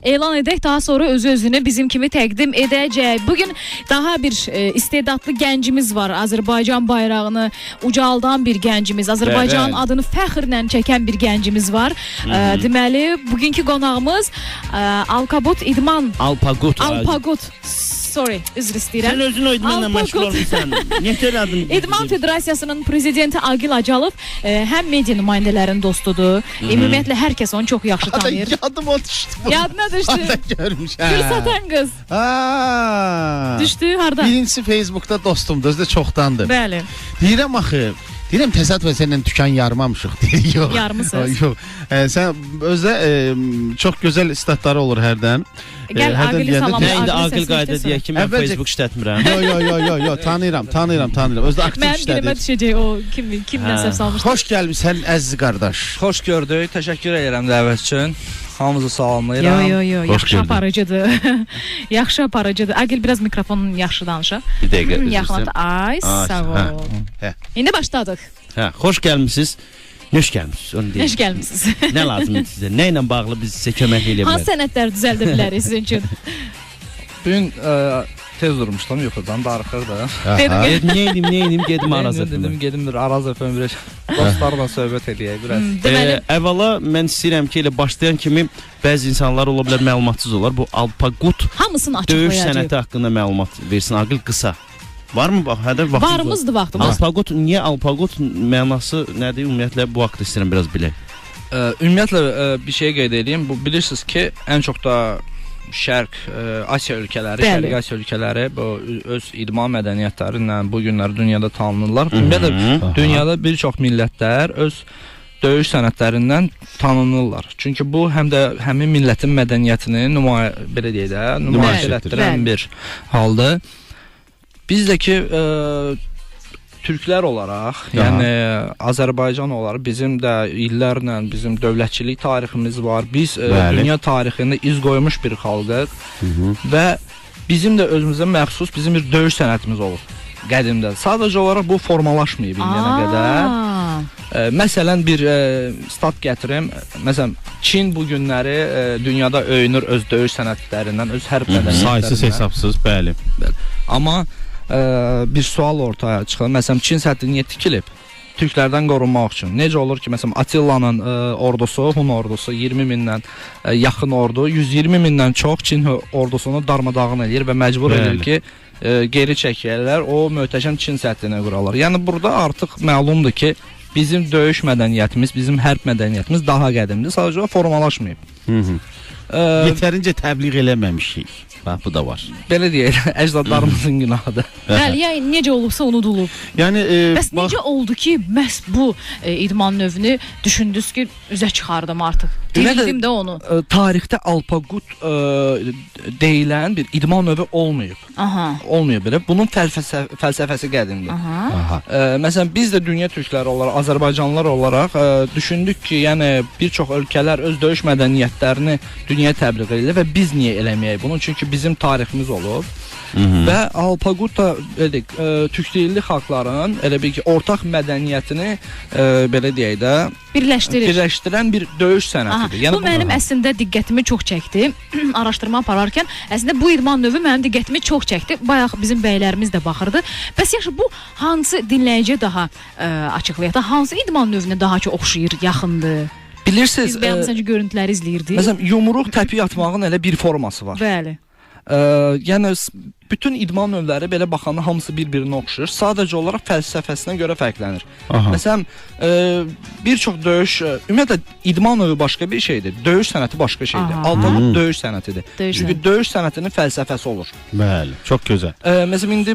elan edək, daha sonra özü özünü bizim kimi təqdim edəcək. Bugün daha bir istedadlı gəncimiz var. Azərbaycan bayrağını ucaldan bir gəncimiz, Azərbaycanın Bəli. adını fəxrlə çəkən bir gəncimiz var. Deməli, bugünkü qonağımız Alkabut İdman Alpaqut. Alpaqut. Sorry, üzr istəyirəm. Sən özün o idmanla məşğul Alpaqut. olmusan. Nətər adını? İdman Federasiyasının prezidenti Aqil Acalov həm media nümayəndələrinin dostudur. Ümumiyyətlə hər kəs onu çox yaxşı tanıyır. Yadıma düşdü. bu. Yadına düşdü. Ada görmüşəm. Gül satan qız. Ha. Düşdü harda? Birincisi Facebookda dostumdur, özü də çoxdandır. Bəli. Deyirəm axı, deyirəm təsadüfən səninlə dükan yarmamışıq. Deyir, yox. Yarmısınız. Yox. Sən özdə çox gözəl statları olur hərdən. Gəl hərdən Aqili deyəndə salamla. Nə indi Aqil Aqil səsini qayda eşitsin. deyək ki, mən Əvvəlcə- Facebook işlətmirəm. Yo yo yo yo yo tanıyıram, tanıyıram, tanıyıram. Özü də aktiv Mənim dilimə işlədir. düşəcək o kim kimdən Hə. səhv salmışdı. Xoş gəlmisən əziz qardaş. Xoş gördük. Təşəkkür edirəm dəvət üçün. Hamınızı salamlayıram. Yo yo yo, Xoş yaxşı gördük. aparıcıdır. Yaxşı aparıcıdır. Aqil biraz mikrofonun yaxşı danışa. Bir dəqiqə. üzr Yaxınlaşdı. istəyirəm. Ay, Ay, sağ ol. hə, hə. İndi başladıq. Hə, xoş gəlmisiniz. Xoş gəlmisiniz. Onu deyim. Xoş gəlmisiniz. Nə lazımdır sizə? Nə ilə bağlı biz sizə kömək eləyə Hansı bilərik? sənədlər düzəldə bilərik sizin üçün? Bu gün tez durmuşdum yuxudan, darıxırdım. Dedim ki, Dedim, nə edim, nə edim, gedim Araz Dedim, FM-ə. gedim bir Araz FM bir dostlarla söhbət eləyək biraz. Deməli, Əvvəla mən istəyirəm ki, elə başlayan kimi bəzi insanlar ola bilər məlumatsız olar. Bu Alpaqut hamısını döyüş açıqlayacağıq. sənəti haqqında məlumat versin Aqil qısa. Varmı bax, hədə vaxtımız var. Varımızdır vaxtımız. Alpaqut niyə Alpaqut mənası nədir? Ümumiyyətlə bu haqqda istəyirəm biraz bilək. Ümumiyyətlə bir şey qeyd edeyim. Bu bilirsiniz ki, ən çox da Şərq, Asiya ölkələri, Bəli. Şərqi Asiya ölkələri bu öz idman mədəniyyətləri ilə bu günləri dünyada tanınırlar. Ümumiyyətlə dünyada bir çox millətlər öz döyüş sənətlərindən tanınırlar. Çünki bu həm də həmin millətin mədəniyyətini nümayə belə deyək də, nümayiş Bəli. elətdirən Bəli. bir haldır. Biz də ki türklər olaraq, yəni Azərbaycan olaraq bizim də illərlə bizim dövlətçilik tariximiz var. Biz Bəli. dünya tarixində iz qoymuş bir xalqıq və bizim də özümüzə məxsus bizim bir döyüş sənətimiz olub qədimdə. Sadəcə olaraq bu formalaşmayıb indiyənə qədər. Aa, Məsələn bir stat gətirim. Məsələn Çin bu günləri dünyada öyünür öz döyüş sənətlərindən, öz hərb mədəniyyətlərindən. Saysız hesabsız, bəli. Amma bir sual ortaya çıxır. Məsələn Çin səddi niyə tikilib? Türklərdən qorunmaq üçün. Necə olur ki, məsələn Attillanın ordusu, Hun ordusu 20 mindən yaxın ordu, 120 mindən çox Çin ordusunu darmadağın eləyir və məcbur Bəli. edir ki, geri çəkirlər, o möhtəşəm Çin səddini qurarlar. Yəni burada artıq məlumdur ki, bizim döyüş mədəniyyətimiz, bizim hərb mədəniyyətimiz daha qədimdir. Sadəcə o formalaşmayıb. Yetərincə təbliğ eləməmişik. Bax bu da var. Belə deyək, əcdadlarımızın günahıdır. Bəli, yəni necə olubsa unudulub. Yəni Bəs necə oldu ki, məhz bu idman növünü düşündünüz ki, üzə çıxardım artıq. Ümumiyyətlə- Dirildim də onu. Tarixdə alpaqut deyilən bir idman növü olmayıb. Aha. Olmayıb belə. Bunun fəlsəfəsi qədimdir. Aha. Aha. Məsələn biz də dünya türkləri olaraq, Azərbaycanlılar olaraq düşündük ki, yəni bir çox ölkələr öz döyüş mədəniyyətlərini dünyaya təbliğ edirlər və biz niyə eləməyək bunu? Çünki bizim tariximiz olub. Və Alpaqut da belə deyək, türk dilli xalqların elə bil ki, ortaq mədəniyyətini belə deyək də Birləşdirir. birləşdirən bir döyüş Aha, sənətidir. bu mənim əslində diqqətimi çox çəkdi. Araşdırma apararkən əslində bu idman növü mənim diqqətimi çox çəkdi. Bayaq bizim bəylərimiz də baxırdı. Bəs yaxşı bu hansı dinləyici daha açıqlayaq da hansı idman növünə daha çox oxşayır, yaxındır? Bilirsiniz, Biz bayaq məsələn görüntüləri izləyirdik. məsələn yumruq təpik atmağın elə bir forması var. Bəli. Yəni bütün idman növləri belə baxanda hamısı bir-birinə oxşayır. Sadəcə olaraq fəlsəfəsinə görə fərqlənir. Aha. Məsələn, bir çox döyüş, ümumiyyətlə idman növü başqa bir şeydir, döyüş sənəti başqa şeydir. Aha. Alpaqut döyüş sənətidir. Döyüş Çünki sənəti. döyüş sənətinin fəlsəfəsi olur. Bəli, çox gözəl. Məsələn indi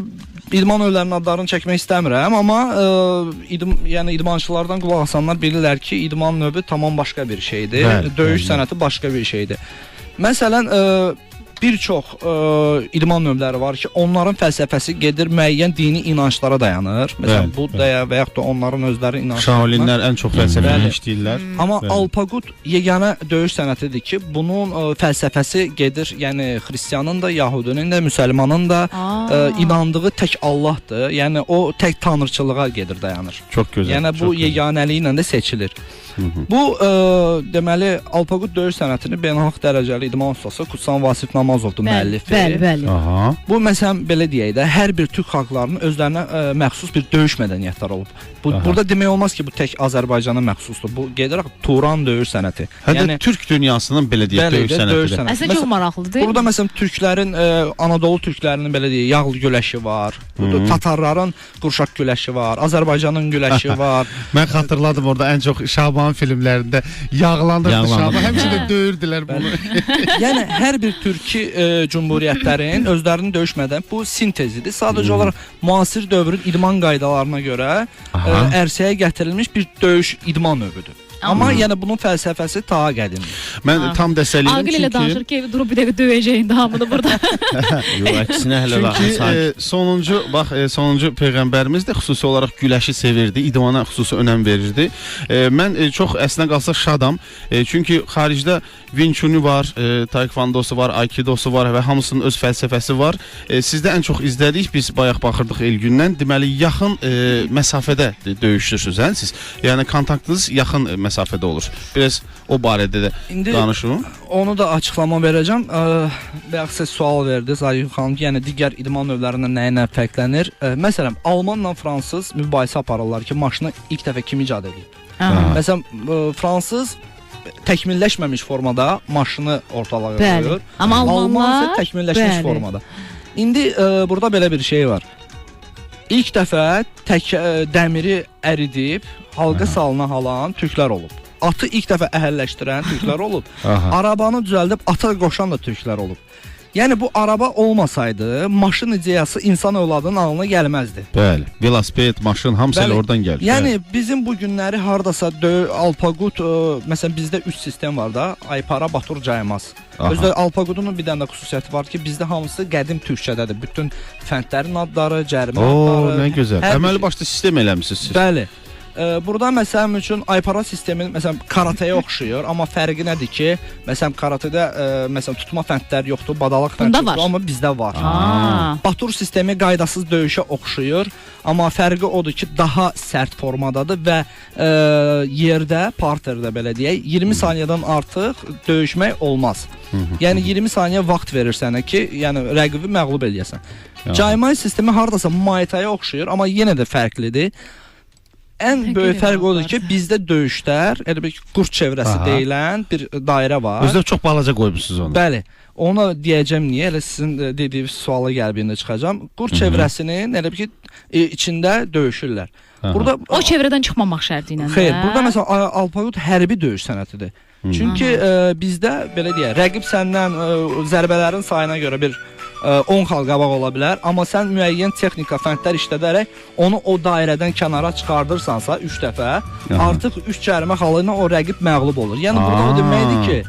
idman növlərinin adlarını çəkmək istəmirəm, amma yəni idmançılardan qulaq asanlar bilirlər ki, idman növü tamam başqa bir şeydir. Bəli, döyüş bəli. sənəti başqa bir şeydir. Məsələn, Bir çox idman növləri var ki, onların fəlsəfəsi gedir müəyyən dini inanclara dayanır. Məsələn, Buddaya və yaxud da onların özləri inanclarına. Şaolinlər ən çox fəlsəfəni işləyirlər. Amma Alpaqut yeganə döyüş sənətidir ki, bunun fəlsəfəsi gedir, yəni xristianın da, yahudinin də, müsəlmanın da inandığı tək Allahdır. Yəni o tək tanrıçılığa gedir, dayanır. Çox gözəl. Yəni bu yeganəliyi ilə də seçilir. Bu deməli Alpaqut döyüş sənətini beynəlxalq dərəcəli idman ustası Kutsan Vasif Namazovdur müəllifi. Bəli, bəli. Aha. Bu məsələn belə deyək də, hər bir türk xalqlarının özlərinə məxsus bir döyüş mədəniyyətləri olub. Bu burada demək olmaz ki, bu tək Azərbaycana məxsusdur. Bu gedir Turan döyüş sənəti. Hətta yəni türk dünyasının belə deyək döyüş sənətidir. Əslində çox maraqlıdır, deyil mi? Burada məsələn türklərin Anadolu türklərinin belə deyək yağlı güləşi var. Tatarların qurşaq güləşi var, Azərbaycanın güləşi var. Mən xatırladım orada ən çox Şaban filmlərində yağlanırdı Şaban. Həmişə də döyürdülər bunu. Yəni hər bir türki cümhuriyyətlərin özlərinin döyüş mədəniyyəti bu sintezidir. Sadəcə olaraq müasir dövrün idman qaydalarına görə ərsəyə gətirilmiş bir döyüş idman növüdür. Amma yəni bunun fəlsəfəsi ta qədimdir. Mən tam dəstəkləyirəm çünki... Aqil elə danışır ki, durub bir dəqiqə döyəcəyin də hamını burada. Yox, əksinə hələ çünki sonuncu, bax, sonuncu peyğəmbərimiz də xüsusi olaraq güləşi sevirdi, idmana xüsusi önəm verirdi. Mən çox əslinə qalsa şadam. Çünki xaricdə Wing Chun-u var, Taekwondosu var, Aikidosu var və hamısının öz fəlsəfəsi var. Sizdə ən çox izlədik, biz bayaq baxırdıq Elgündən. Deməli, yaxın məsafədə döyüşürsünüz, hə, siz? Yəni, kontaktınız yaxın məsafədə olur. Biraz o barədə də danışın. Onu da açıqlama verəcəm. Bayaq siz sual verdiniz Aygün xanım, yəni digər idman növlərindən nə ilə fərqlənir? Məsələn, almanla fransız mübahisə aparırlar ki, maşını ilk dəfə kim icad edib? Məsələn, fransız təkmilləşməmiş formada maşını ortalığa qoyur. Amma alman isə təkmilləşmiş formada. İndi burada belə bir şey var. İlk dəfə tək dəmiri əridib halqa salınan halan türklər olub. Atı ilk dəfə əhəlləşdirən türklər olub. Arabanı düzəldib ata qoşan da türklər olub. Yəni bu araba olmasaydı, maşın ideyası insan övladının ağlına gəlməzdi. Bəli, velosiped, maşın hamısı elə oradan gəlir. Yəni bizim bu günləri hardasa Alpaqut, məsələn bizdə 3 sistem var da, Aypara, Batur, Caymaz. Özdə Alpaqudun bir dənə də xüsusiyyəti var ki, bizdə hamısı qədim türkçədədir. Bütün fəndlərin adları, cərimə adları. Oo, nə gözəl. Əməli başda sistem eləmisiniz siz. Bəli. Burada məsələn üçün Aypara sistemi məsələn karatəyə oxşayır, amma fərqi nədir ki, məsələn karatədə məsələn tutma fəndləri yoxdur, badalaq fəndi yoxdur, amma bizdə var. Batur sistemi qaydasız döyüşə oxşayır, amma fərqi odur ki, daha sərt formadadır və yerdə, parterdə belə deyək, 20 saniyədən artıq döyüşmək olmaz. Yəni 20 saniyə vaxt verir sənə ki, yəni rəqibi məğlub eləyəsən. Caymay sistemi hardasa Muay Thai-ya oxşayır, amma yenə də fərqlidir. Ən böyük fərq odur ki, bizdə döyüşlər, elə bir qurd çevrəsi deyilən bir dairə var. Özdə çox balaca qoymuşsunuz onu. Bəli, ona deyəcəm niyə, elə sizin dediyiniz suala gəlib indi çıxacağam. Qurd çevrəsinin elə bir ki, içində döyüşürlər. Burada o çevrədən çıxmamaq şərti ilə. Xeyr, burada məsələn Alpaqut hərbi döyüş sənətidir. Çünki bizdə belə deyək, rəqib səndən zərbələrin sayına görə bir 10 xal qabaq ola bilər, amma sən müəyyən texnika, fəndlər işlədərək onu o dairədən kənara çıxardırsansa 3 dəfə, artıq 3 cərimə xalı ilə o rəqib məğlub olur. Yəni burada o deməkdir ki,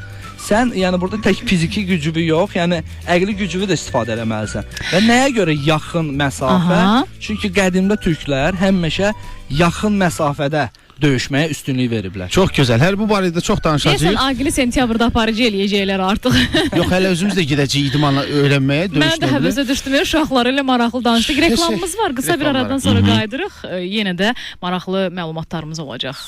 sən yəni burada tək fiziki gücünü yox, yəni əqli gücünü də istifadə eləməlisən. Və nəyə görə yaxın məsafə? Çünki qədimdə türklər həmişə yaxın məsafədə döyüşməyə üstünlük veriblər. Çox gözəl. Hələ bu barədə çox danışacağıq. Deyəsən Aqili sentyabrda aparıcı eləyəcəklər artıq. Yox, hələ özümüz də gedəcəyik idmanla öyrənməyə, döyüşməyə. Mən də həvəsə düşdüm. Uşaqları ilə maraqlı danışdıq. Reklamımız var. Qısa bir aradan sonra qayıdırıq. Yenə də maraqlı məlumatlarımız olacaq.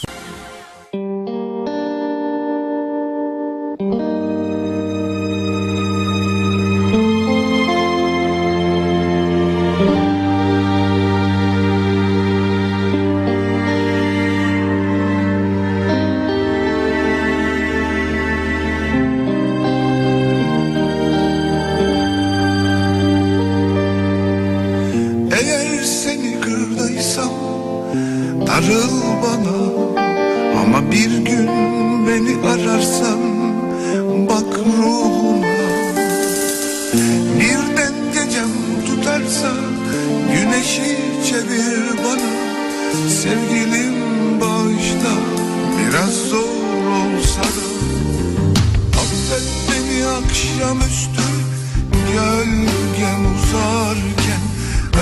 Darıl bana ama bir gün beni ararsan bak ruhuma. Birden gecem tutarsa güneşi çevir bana. Sevgilim bağışla biraz zor olsa da. Affet beni akşamüstü gölgem uzarken,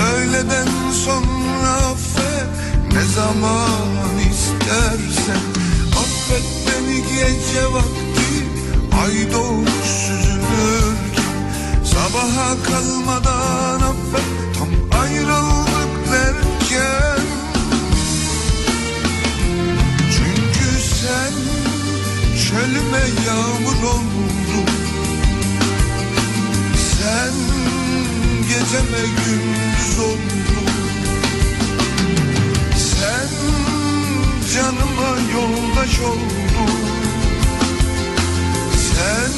öğleden sonra affet ne zaman istersen. Affet beni gece vakti ay doğmuş süzülürken, sabaha kalmadan affet tam ayrıldık derken. Çünkü sen çölüme yağmur oldun, sen geceme gündüz oldun, sen canıma yoldaş oldun, sen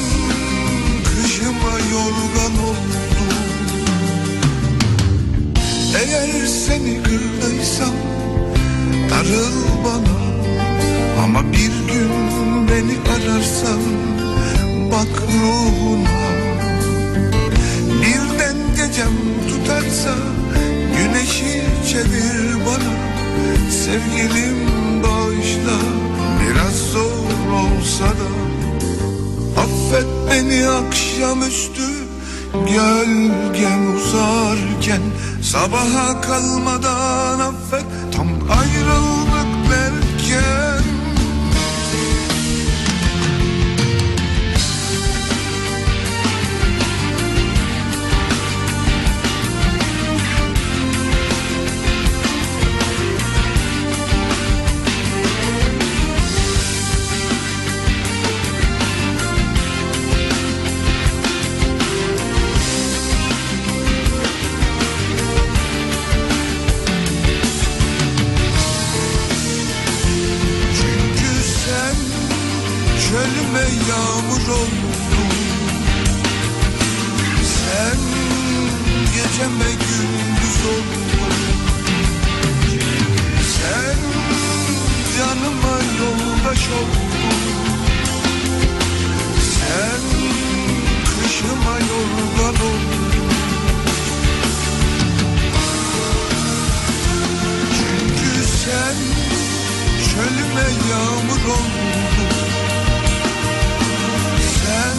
kışıma yorgan oldun. Eğer seni kırdıysam darıl bana, ama bir gün beni ararsan bak ruhuna. Birden gecem tutarsa güneşi çevir bana. Sevgilim bağışla biraz zor olsa da, affet beni akşamüstü gölgem uzarken, sabaha kalmadan affet tam ayrıldık derken. Çölüme yağmur oldun, sen geceme gündüz oldun, sen canıma yoldaş oldun, sen kışıma yorgan oldun. Çünkü sen çölüme yağmur oldun, sen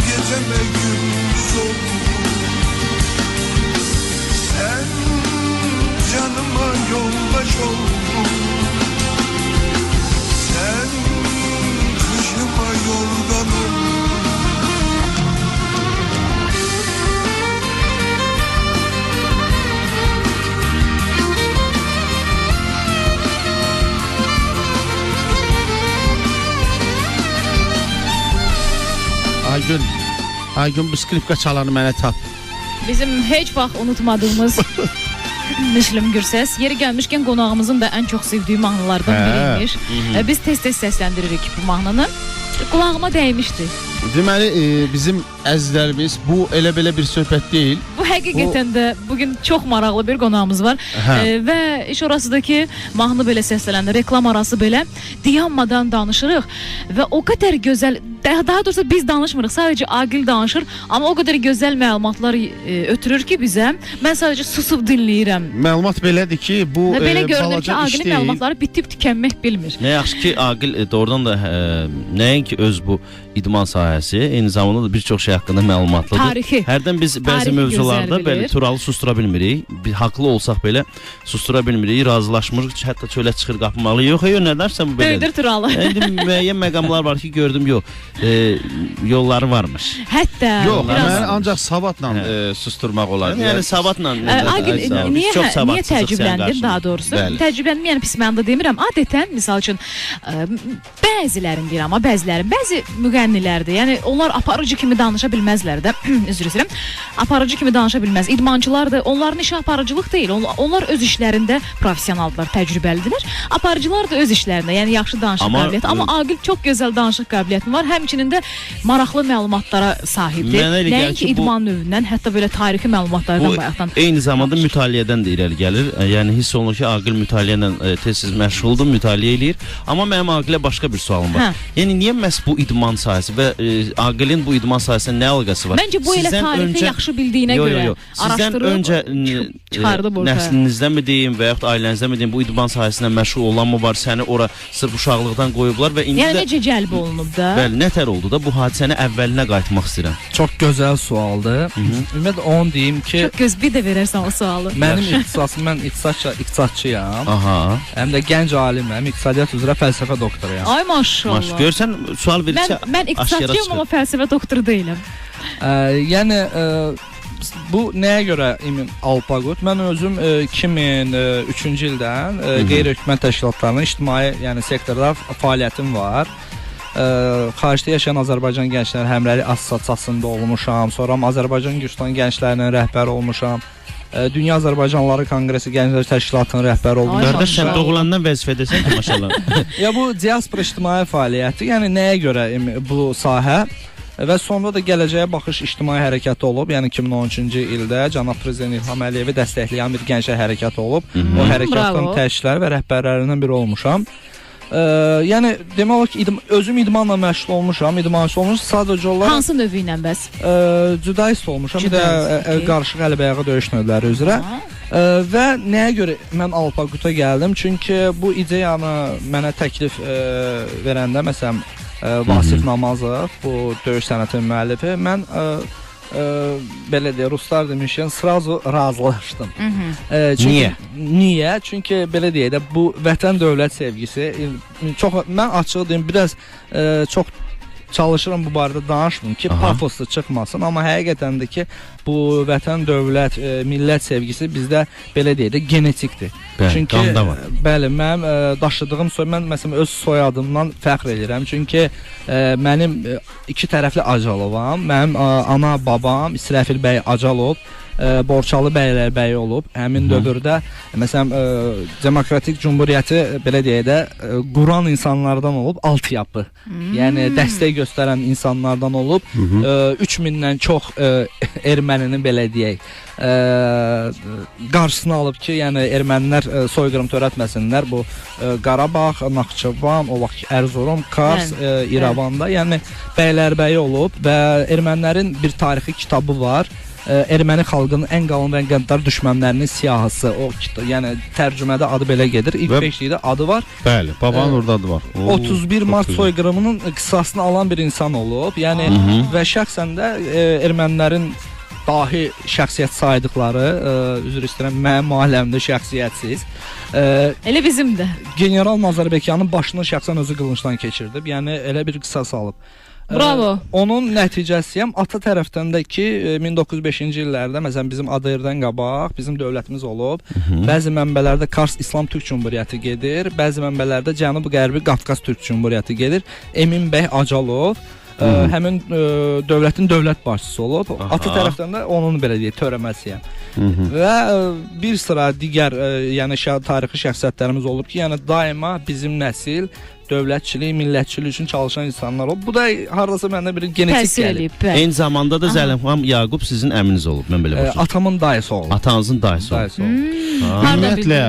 geceme gündüz oldun, sen canıma yoldaş oldun, sen kışıma yorgan oldun. Aygün, Aygün bu skripka çalanı mənə tap. Bizim heç vaxt unutmadığımız Müslüm Gürses. Yeri gəlmişkən qonağımızın da ən çox sevdiyi mahnılardan biriymiş. Biz tez-tez səsləndiririk bu mahnını. Qulağıma dəymişdi. Deməli, bizim əzizlərimiz, bu elə belə bir söhbət deyil. Bu həqiqətən də bugün çox maraqlı bir qonağımız var. Və iş orasıdır ki, mahnı belə səslənir, reklam arası belə dayanmadan danışırıq və o qədər gözəl, daha doğrusu biz danışmırıq, sadəcə Aqil danışır, amma o qədər gözəl məlumatlar ötürür ki bizə. Mən sadəcə susub dinləyirəm. Məlumat belədir ki, bu və belə görünür balaca ki, Aqilin məlumatları bitib tükənmək bilmir. Nə yaxşı ki, Aqil doğrudan da nəinki öz bu idman sahəsi, eyni zamanda da bir çox şey haqqında məlumatlıdır. Tarixi. Hərdən biz bəzi mövzularda bəli Turalı sustura bilmirik. Bir haqlı olsaq belə sustura bilmirik, razılaşmırıq, hətta çölə çıxır qapmalı. Yox, yox, nə dersən bu belə. Döydür Turalı. İndi müəyyən məqamlar var ki, gördüm, yox, yolları varmış. Hətta yox, biraz... məni ancaq savadla susturmaq olar. Yəni savadla. Aqil, niyə təəccübləndim daha doğrusu? Təəccübləndim, yəni pis mənada demirəm. Adətən, misal üçün, bəzilərin deyirəm, amma bəzilərin, bəzi müğənnilərdir. Yəni onlar aparıcı kimi danışa bilməzlər də. Üzr istəyirəm. Aparıcı kimi danışa bilməz. İdmançılar da, onların işi aparıcılıq deyil. Onlar öz işlərində professionaldılar, təcrübəlidirlər. Aparıcılar da öz işlərində, yəni yaxşı danışıq qabiliyyəti. Amma Aqil çox gözəl danışıq qabiliyyəti var. Həmçinin də maraqlı məlumatlara sahibdir. Nəinki idman növündən, hətta belə tarixi məlumatlardan bayaqdan. Eyni zamanda mütaliədən də irəli gəlir. Yəni hiss olunur ki, Aqil mütaliə ilə tez-tez məşğuldur, mütaliə eləyir. Amma mənim Aqilə başqa bir sualım var. Hə. Yəni niyə məhz bu idman sahəsi və Aqilin bu idman sahəsinə nə əlaqəsi var? Məncə bu elə Sizdən tarixi yaxşı bildiyinə Yo, yo, görə yo. Sizdən araşdırıb öncə çıxardıb ortaya. nəslinizdən mi deyim və yaxud ailənizdən mi deyim bu idman sahəsində məşğul olan mı var? Səni ora sırf uşaqlıqdan qoyublar və indi Yəni də necə cəlb olunub da? bəli, nətər oldu da bu hadisənin əvvəlinə qayıtmaq istəyirəm. Çox gözəl sualdır. Ümumiyyətlə onu deyim ki, Çox göz bir də verərsən o sualı. mənim ixtisasım, mən iqtisadçıyam. Aha. Həm də gənc aliməm, iqtisadiyyat üzrə fəlsəfə doktoruyam. Ay maşallah. Maş, görsən sual Mən verirsə mən iqtisadçıyam amma fəlsəfə doktoru deyiləm. Yəni bu nəyə görə Alpaqut? Mən özüm 2003-cü ildən qeyri-hökumət təşkilatlarının ictimai, yəni sektorda fəaliyyətim var. Xaricdə yaşayan Azərbaycan Gəncləri Həmrəylik Assosiasiyasında olmuşam. Sonra Azərbaycan Gürcüstan gənclərinin rəhbəri olmuşam. Dünya Azərbaycanlıları Konqresi Gənclər Təşkilatının rəhbəri oldum. Qardaş sən doğulandan vəzifədəsən ki, maşallah. Ya bu diaspora ictimai fəaliyyəti, yəni nəyə görə bu sahə və sonra da gələcəyə baxış ictimai hərəkatı olub. Yəni 2013-cü ildə cənab prezident İlham Əliyevi dəstəkləyən bir gənclər hərəkatı olub. O hərəkatın təşkilçiləri və rəhbərlərindən biri olmuşam. Yəni demək olar ki, özüm idmanla məşğul olmuşam, idmançı olmuşam. Sadəcə olaraq hansı növü ilə bəs? Judoist olmuşam. Bir də qarışıq əlbəyağı döyüş növləri üzrə. Və nəyə görə mən Alpaquta gəldim? Çünki bu ideyanı mənə təklif verəndə, məsələn, Vasif Namazov, bu döyüş sənətinin müəllifi, mən belə deyək, ruslar demişkən, srazu razılaşdım. Çünki, Niyə? Niyə? Çünki belə deyək də, bu vətən dövlət sevgisi, çox, mən açığı deyim, biraz çox çalışıram bu barədə danışmıram ki, pafoslu çıxmasın, amma həqiqətən də ki, bu vətən, dövlət, millət sevgisi bizdə belə deyək də genetikdir. Bəli, çünki qanda var. Bəli, mənim daşıdığım soy, mən məsələn öz soyadımdan fəxr edirəm. Çünki mənim iki tərəfli Acalovam, mənim ana babam İsrafil bəy Acalov, Borçalı bəylər bəyi olub. Həmin dövrdə məsələn Demokratik Cumhuriyyəti belə deyək də quran insanlardan olub, altyapı. Yəni dəstək göstərən insanlardan olub. 3000-dən çox erməninin belə deyək qarşısını alıb ki, yəni ermənilər soyqırım törətməsinlər. Bu Qarabağ, Naxçıvan, o vaxt Erzurum, Kars, İrəvanda, yəni bəylərbəyi olub və ermənilərin bir tarixi kitabı var. Erməni xalqının ən qalın və ən qəddar düşmənlərinin siyahısı, o kitab, yəni tərcümədə adı belə gedir. İlk beşlikdə adı var. Bəli, babanın orada adı var. 31 Mart soyqırımının qisasını alan bir insan olub. Yəni və şəxsən də ermənilərin dahi şəxsiyyət saydıqları, üzr istəyirəm, mənim aləmdə şəxsiyyətsiz. Elə bizim də. General Nazarbekyanın başını şəxsən özü qılıncdan keçirdib. Yəni elə bir qisas alıb. Bravo. Onun nəticəsiyəm ata tərəfdən də ki 1905-ci illərdə məsələn bizim ADR-dən qabaq bizim dövlətimiz olub. Bəzi mənbələrdə Kars İslam Türk Cumhuriyyəti gedir, bəzi mənbələrdə Cənub-Qərbi Qafqaz Türk Cumhuriyyəti gedir. Emin bəy Acalov həmin dövlətin dövlət başçısı olub. Ata tərəfdən də onun belə deyək törəməsiyəm. Və bir sıra digər yəni tarixi şəxsiyyətlərimiz olub ki, yəni daima bizim nəsil dövlətçilik, millətçilik üçün çalışan insanlar olub. Bu da hardasa məndə bir genetik gəlib. Eyni zamanda da Zəlimxan Yaqub sizin əminiz olub, mən belə başa. Atamın dayısı olub. Atanızın dayısı olub. Ümumiyyətlə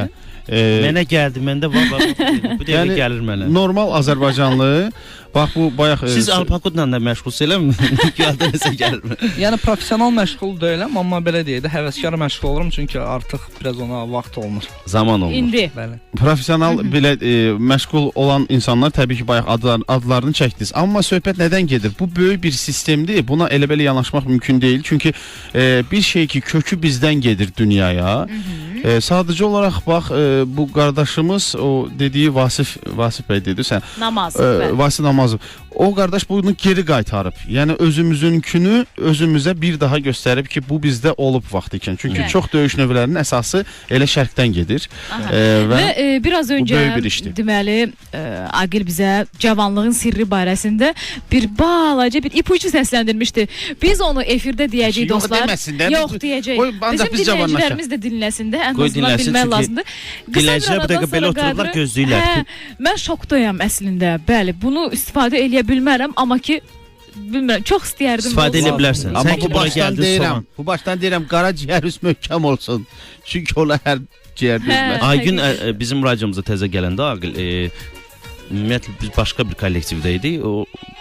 mənə gəldi, məndə var, bu dəqiqə yəni, gəlir mənə. Normal Azərbaycanlı, bax bu bayaq... Siz Alpaqutla da məşğulsuz eləmi? Gəldi nəsə gəlir. Yəni professional məşğul deyiləm, amma belə deyək də, həvəskar məşğul olurum, çünki artıq biraz ona vaxt olmur. Zaman olmur. İndi. Bəli. Professional belə məşğul olan insanlar təbii ki, bayaq adlarını çəkdiniz. Amma söhbət nədən gedir? Bu böyük bir sistemdir. Buna elə belə yanaşmaq mümkün deyil. Çünki bir şey ki, kökü bizdən gedir dünyaya. Sadəcə olaraq bax bu qardaşımız o dediyi Vasif bəy dedi sən. Namazov. Vasif Namazov. O qardaş bunu geri qaytarıb. Yəni özümüzünkünü özümüzə bir daha göstərib ki, bu bizdə olub vaxt ikən. Çünki çox döyüş növlərinin əsası elə şərqdən gedir. Və biraz öncə deməli Aqil bizə cavanlığın sirri barəsində bir balaca bir ipucu səsləndirmişdi. Biz onu efirdə deyəcəyik dostlar. Yox deyəcəyik. Bizim dinləyicilərimiz də dinləsin də. Ən azından bilmək lazımdır. Dinləyicilər bu dəqiqə belə otururlar, gözləyirlər. Mən şokdayam əslində. Bəli, bunu istifadə eləyə bilmərəm, amma ki bilmirəm, çox istəyərdim. İstifadə eləyə bilərsən. Amma bu başdan deyirəm, bu başdan deyirəm, qaraciyər üst möhkəm olsun. Çünki ona hər ciyər düzməz. Aygün bizim radiomuza təzə gələndə Aqil Ümumiyyətlə biz başqa bir kollektivdə idik.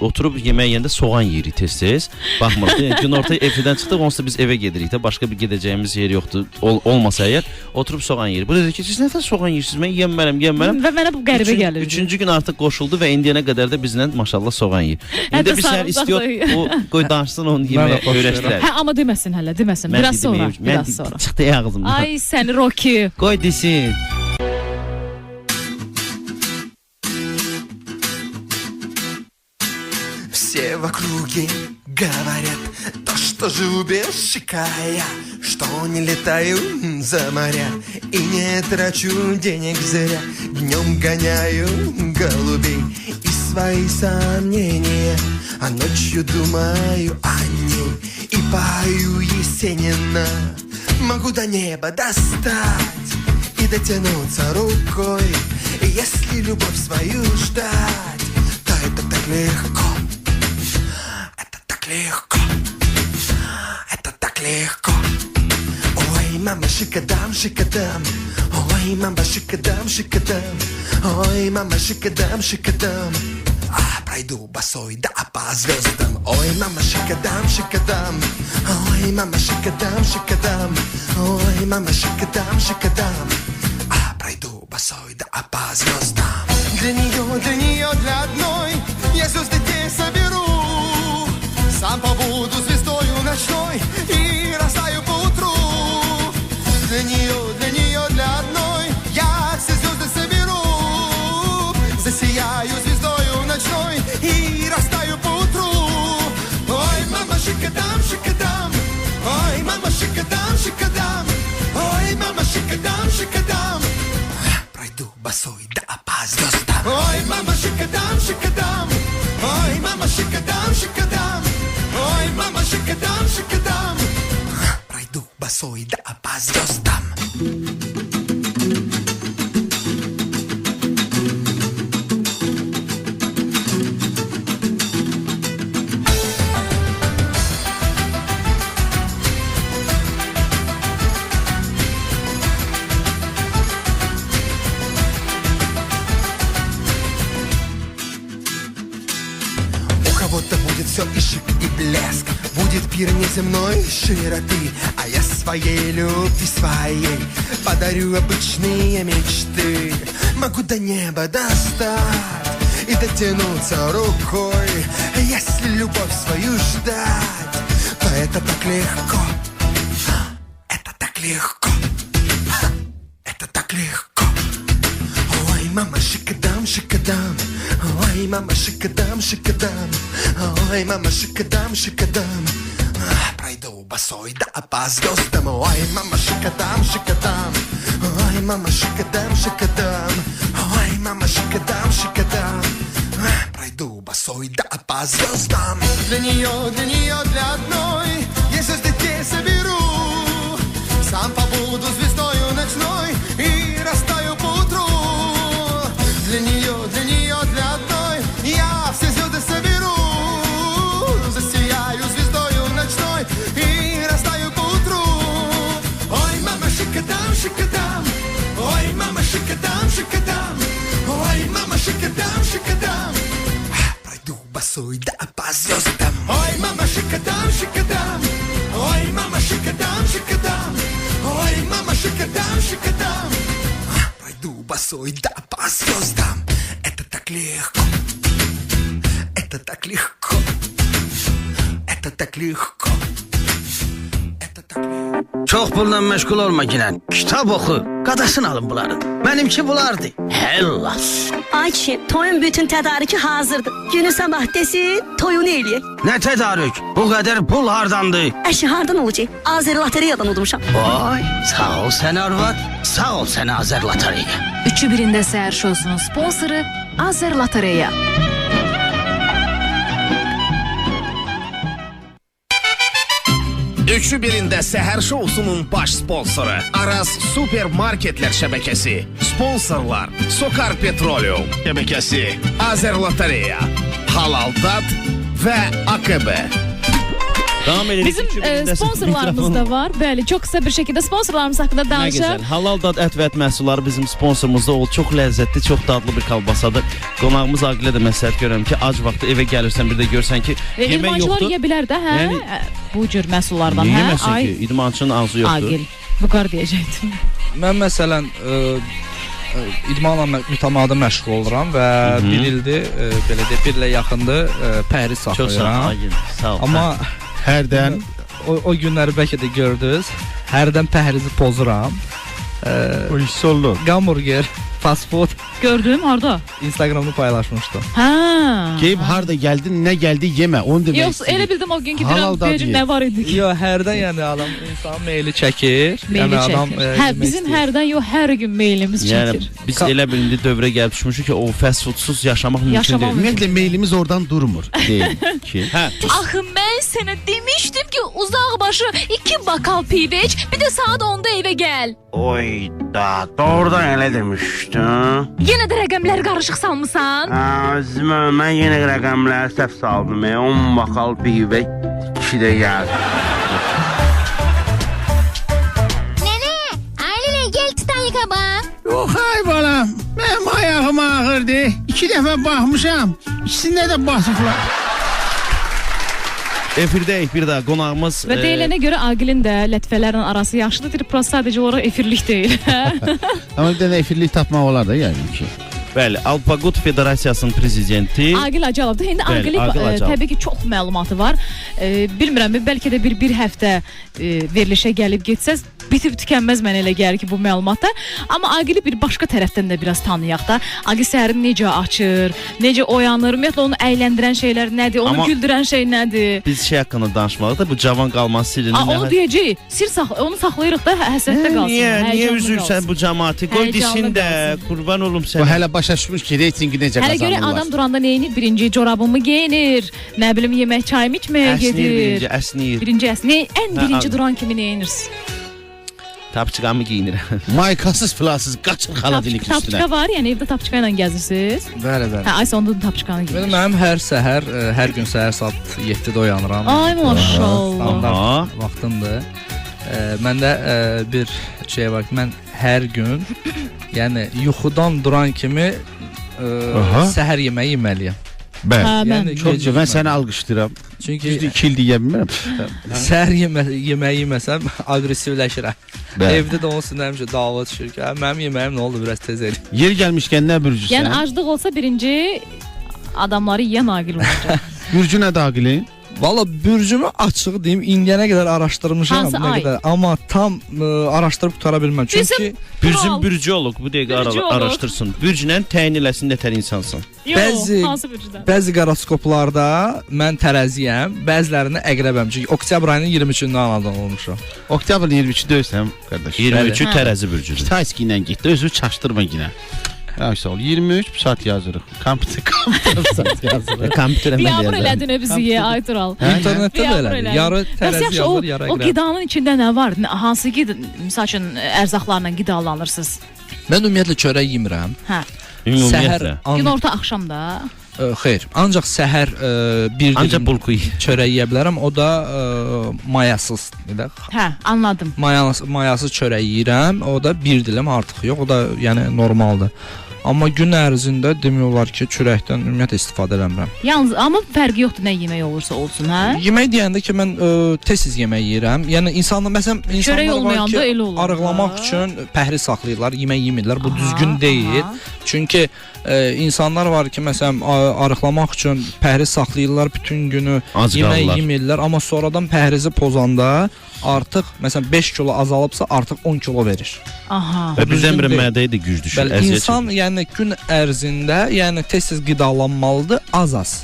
Oturub yemək yeyəndə soğan yeyirik tez-tez. Baxmırıq. Yəni günorta efirdən çıxdıq, onsuz da biz evə gedirik də. Başqa bir gedəcəyimiz yer yoxdur. Olmasa əgər oturub soğan yeyirik. Bu dedi ki, siz nə soğan yeyirsiniz? Mən yemərəm, yemərəm. Və mənə bu qəribə gəlirdi. Üçüncü gün artıq qoşuldu və indiyənə qədər də bizlə maşallah soğan yeyir. İndi biz hər istiyor, o qoy danışsın, onu yeməyə öyrəşdirər. Hə, amma deməsin hələ, deməsin. Biraz sonra, biraz sonra. Çıxdı ağzımdan. Ay səni Rocky. Qoy desin. Все в округе говорят то, что живу без шикая, что не летаю за моря и не трачу денег зря. Днем гоняю голубей и свои сомнения, а ночью думаю о ней и пою Есенина. Могу до неба достать и дотянуться рукой, если любовь свою ждать, то это так легко. Это так легко, это так легко. Ой, мама, шикадам, шикадам. Ой, мама, шикадам, шикадам. Ой, мама, шикадам, шикадам. А пройду босой, да по звездам. Ой, мама, шикадам, шикадам. Ой, мама, шикадам, шикадам. Ой, мама, шикадам, шикадам. А пройду босой, да по звездам. Для нее, для одной я звезды те соберу. Сам побуду звездою ночной и растаю поутру. Для нее, для одной я все звезды соберу. Засияю звездою ночной и растаю поутру. Ой, мама, шикадам, шикадам. Ой, мама, шикадам, шикадам. Ой, мама, шикадам, шикадам. Пройду босой, да по звездам. Ой, мама, шикадам, шикадам. Ой, мама, шикадам, шикадам. Ой, мама, шикадам, шикадам. Пройду босой, да по звездам. У кого-то будет все и шик, и блеск, будет пир неземной широты, а я своей любви своей подарю обычные мечты. Могу до неба достать и дотянуться рукой, если любовь свою ждать, то это так легко, это так легко, это так легко. Ой, мама, шикадам, шикадам. Ой, мама, шикадам, шикадам. Ой, мама, шикадам, шикадам. Пройду босой, да по звездам. Ой, мама, шикадам, шикадам. Ой, мама, шикадам, шикадам. Ой, мама, шикадам, шикадам. Пройду босой, да по звездам. Для нее, для одной я звезды те соберу. Сам побуду звездою ночной и растаю поутру. Для нее, для одной я все звезды соберу. Засияю звездою ночной и растаю поутру. Ой, мама, шикадам, шикадам. Ой, мама, шикадам, шикадам. Ой, мама, шикадам, шикадам. Пройду босой, да по звездам. Ой, мама, шикадам, шикадам. Ой, мама, шикадам, шикадам. Ой, мама, шикадам, шикадам. Пройду босой, да по звездам. Это так легко, это так легко, это так легко, это так легко. Çox pulla məşğul olma ginən. Kitab oxu, qadasını alın bunların. Mənimki bunlardı. Hellas. Ay kişi, toyun bütün tədarükü hazırdır. Günü sabah desin, toyunu eləyək. Nə tədarük? Bu qədər pul hardandı? Əşi hardan olacaq? Azər Lotereyadan udmuşam. Vay, sağ ol sən arvad, sağ ol sən Azər Lotereya. Üçü birində səhər şousunun sponsoru Azər Lotereya. Üçü birində səhər şousunun baş sponsoru Araz Supermarketlər şəbəkəsi. Sponsorlar Sokar Petroleum şəbəkəsi, Azər Lotereya, Halal Dad və AKB. Davam edirik. Bizim sponsorlarımız da var. Bəli, çox qısa bir şəkildə sponsorlarımız haqqında Nə danışaq. gözəl. Halal dad ət və ət məhsulları bizim sponsorumuzda oldu. Çox ləzzətli, çox dadlı bir kalbasadır. Qonağımız Aqilə də məsləhət görürəm ki, ac vaxtı evə gəlirsən bir də görsən ki, yemək İdmançılar yoxdur. yeyə bilər də, hə? Yəni- Bu cür məhsullardan, Niyə hə? yeməsin Ay, ki? İdmançının ağzı yoxdur. Aqil. Vüqar deyəcəkdim. Mən məsələn idmanla mütəmadi məşğul oluram və bir ildir, belə deyək, bir ilə yaxındır pəhriz Çox sağ ol saxlayıram. Aqil. Sağ ol. Amma Hərdən o günləri bəlkə də gördünüz. Hərdən pəhrizi pozuram. O hiss olunur. Hamburger, fast food Gördüm harda? Instagramda paylaşmışdım. Hə. Geyib harda gəldin, nə gəldi yemə. Onu demək Yox, elə bildim o gün ki, Halal deyirəm, dad deyəcəm ye. nə var idi ki? Yox, hərdən yəni adam insan meyli çəkir. Meyli yəni adam çəkir. Hə, yemək bizim istəyir. hərdən yox, hər gün meylimiz Yəni çəkir. biz elə bir indi dövrə gəlib düşmüşük ki, o fast foodsuz yaşamaq mümkün Yaşamaq deyil. Ümumiyyətlə meylimiz oradan durmur. Deyil ki. Hə. Axı mən sənə demişdim ki, uzaq başı 2 bakal pivə iç, bir də saat 10-da evə gəl. Oy da, doğrudan elə demişdin. Yenə də rəqəmləri qarışıq salmısan? Ha, özümə mən yenə rəqəmləri səhv saldım. 10 bakal pivə 2 də gəl. Nənə, ay nənə gəl Titanikə bax. Yox ay balam, mənim ayağım ağırdı. 2 dəfə baxmışam, ikisində də batıblar. Efirdəyik bir daha qonağımız. Və deyilənə görə Aqilin də lətifələrlə arası yaxşıdır. Prosta sadəcə olaraq efirlik deyil. Amma bir dənə efirlik tapmaq olar da yəqin ki. Bəli, Alpaqut Federasiyasının prezidenti. Aqil Acılovdur. İndi Bəli, Aqili Aqil Acalov. təbii ki, çox məlumatı var. Bilmirəm, bəlkə də bir həftə verilişə gəlib getsəz bitib tükənməz mənə elə gəlir ki, bu məlumatda. Amma Aqili bir başqa tərəfdən də biraz tanıyaq da. Aqil səhərini necə açır, necə oyanır, ümumiyyətlə onu əyləndirən şeylər nədir, onu Amma- güldürən şey nədir? Biz şey haqqında danışmalıyıq da bu cavan qalma sirrini. A, onu deyəcəyik. Sir onu saxlayırıq da həsrətdə qalsın. Niyə, niyə həyəcanlı üzürsən qalsın. bu cəmaatı? Qoy Həyəcanlı desin də, qalsın. qurban olum Bu sənə. hələ başa düşmüş ki, reytinqi necə Hələ görə qazanırlar. adam duranda nə edir? Birinci corabımı geyinir, nə bilim yemək çayımı içməyə Əsnir gedir. birinci, əsnir. Birinci əsnir. Ən Hə, birinci an- duran kimi nə edirsən? Tapçıqamı geyinirəm. Maykasız filasız qaçır xaladilik üstünə. Tapçıqa var, yəni evdə tapçıqa ilə gəzirsiniz. Bəli, bəli. Hə, ay sonda da tapçıqanı Mənim, geyinir. mənim hər səhər, hər gün səhər saat 7-də oyanıram. Ay maşallah. Standart vaxtımdır. Məndə bir şey var ki, mən hər gün, yəni yuxudan duran kimi Aha. səhər yeməyi yeməliyəm. Bəli. Hə, mən. Yəni Çox gözəl. Mən səni alqışlayıram. Çünki Düzdür, 2 ildir yeyə bilmirəm. səhər yeməyi yeməsəm aqressivləşirəm. Bəli. Evdə də onun üstündə həmişə dava düşür ki, "Hə, mənim yeməyim nə oldu biraz tez elə." Yer gəlmişkən nə bürcüsən? Yəni aclıq olsa birinci adamları yeyən Aqil olacaq. Bürcü nədir Aqilin? Valla bürcümü açığı deyim, indiyənə qədər araşdırmışam Hansı nə ay? qədər, amma tam araşdırıb qutara bilməm. Çünki Bizim Bürcün Kral. bürcü olub, bu dəqiqə Bürcü olub. araşdırsın. Bürclə təyin eləsin nətər insansan. Yox, Bəzi- hansı bürcüdən? bəzi qoroskoplarda mən tərəziyəm, bəzilərində əqrəbəm. Çünki oktyabr ayının 23-ündə anadan olmuşam. Oktyabrın 23-ü deyirsən qardaş. 23-ü Hə. tərəzi bürcüdür. Kitayski ilə getdi, özünü çaşdırma yenə. Yaxşı ol. 23 saat yazırıq. Kompüter saat yazırıq. Kompüterə mən də Biabır yazarım. elədin bizi ye, ay Tural. Hə, İnternetdə də Biabır elədir. elədin. Yarı Bəs tərəzi yaxşı, o, yazır, yarı o əqrəb. qidanın içində nə var? Hansı qida, misal üçün ərzaqlarla qidalanırsınız? Mən ümumiyyətlə çörək yemirəm. Hə. Səhər Ümumiyyətlə. Günorta, axşam da. Xeyr, ancaq səhər bir Ancaq dilim bulku yeyir. çörək yeyə bilərəm. O da mayasız, də Hə, anladım. Mayasız çörək yeyirəm. O da bir dilim artıq yox. O da yəni normaldır. Amma gün ərzində demək olar ki, çörəkdən ümumiyyətlə istifadə eləmirəm. Yalnız amma fərqi yoxdur nə yemək olursa olsun, hə? Yemək deyəndə ki, mən tez-tez yemək yeyirəm. Yəni insanlar məsələn insanlar var olmayanda ki, elə olur da. arıqlamaq üçün pəhriz saxlayırlar, yemək yemirlər. Bu Aha, düzgün deyil. aha. Çünki insanlar var ki, məsələn, arıqlamaq üçün pəhriz saxlayırlar bütün günü, Ac yemək qalırlar. yemirlər, amma sonradan pəhrizi pozanda artıq məsələn 5 kilo azalıbsa, artıq 10 kilo verir. Aha. Və birdən-birə Düzgün deyil. mədəyə də güc düşür. Bəli, əziyyət insan çəkir. yəni gün ərzində, yəni tez-tez qidalanmalıdır, az-az.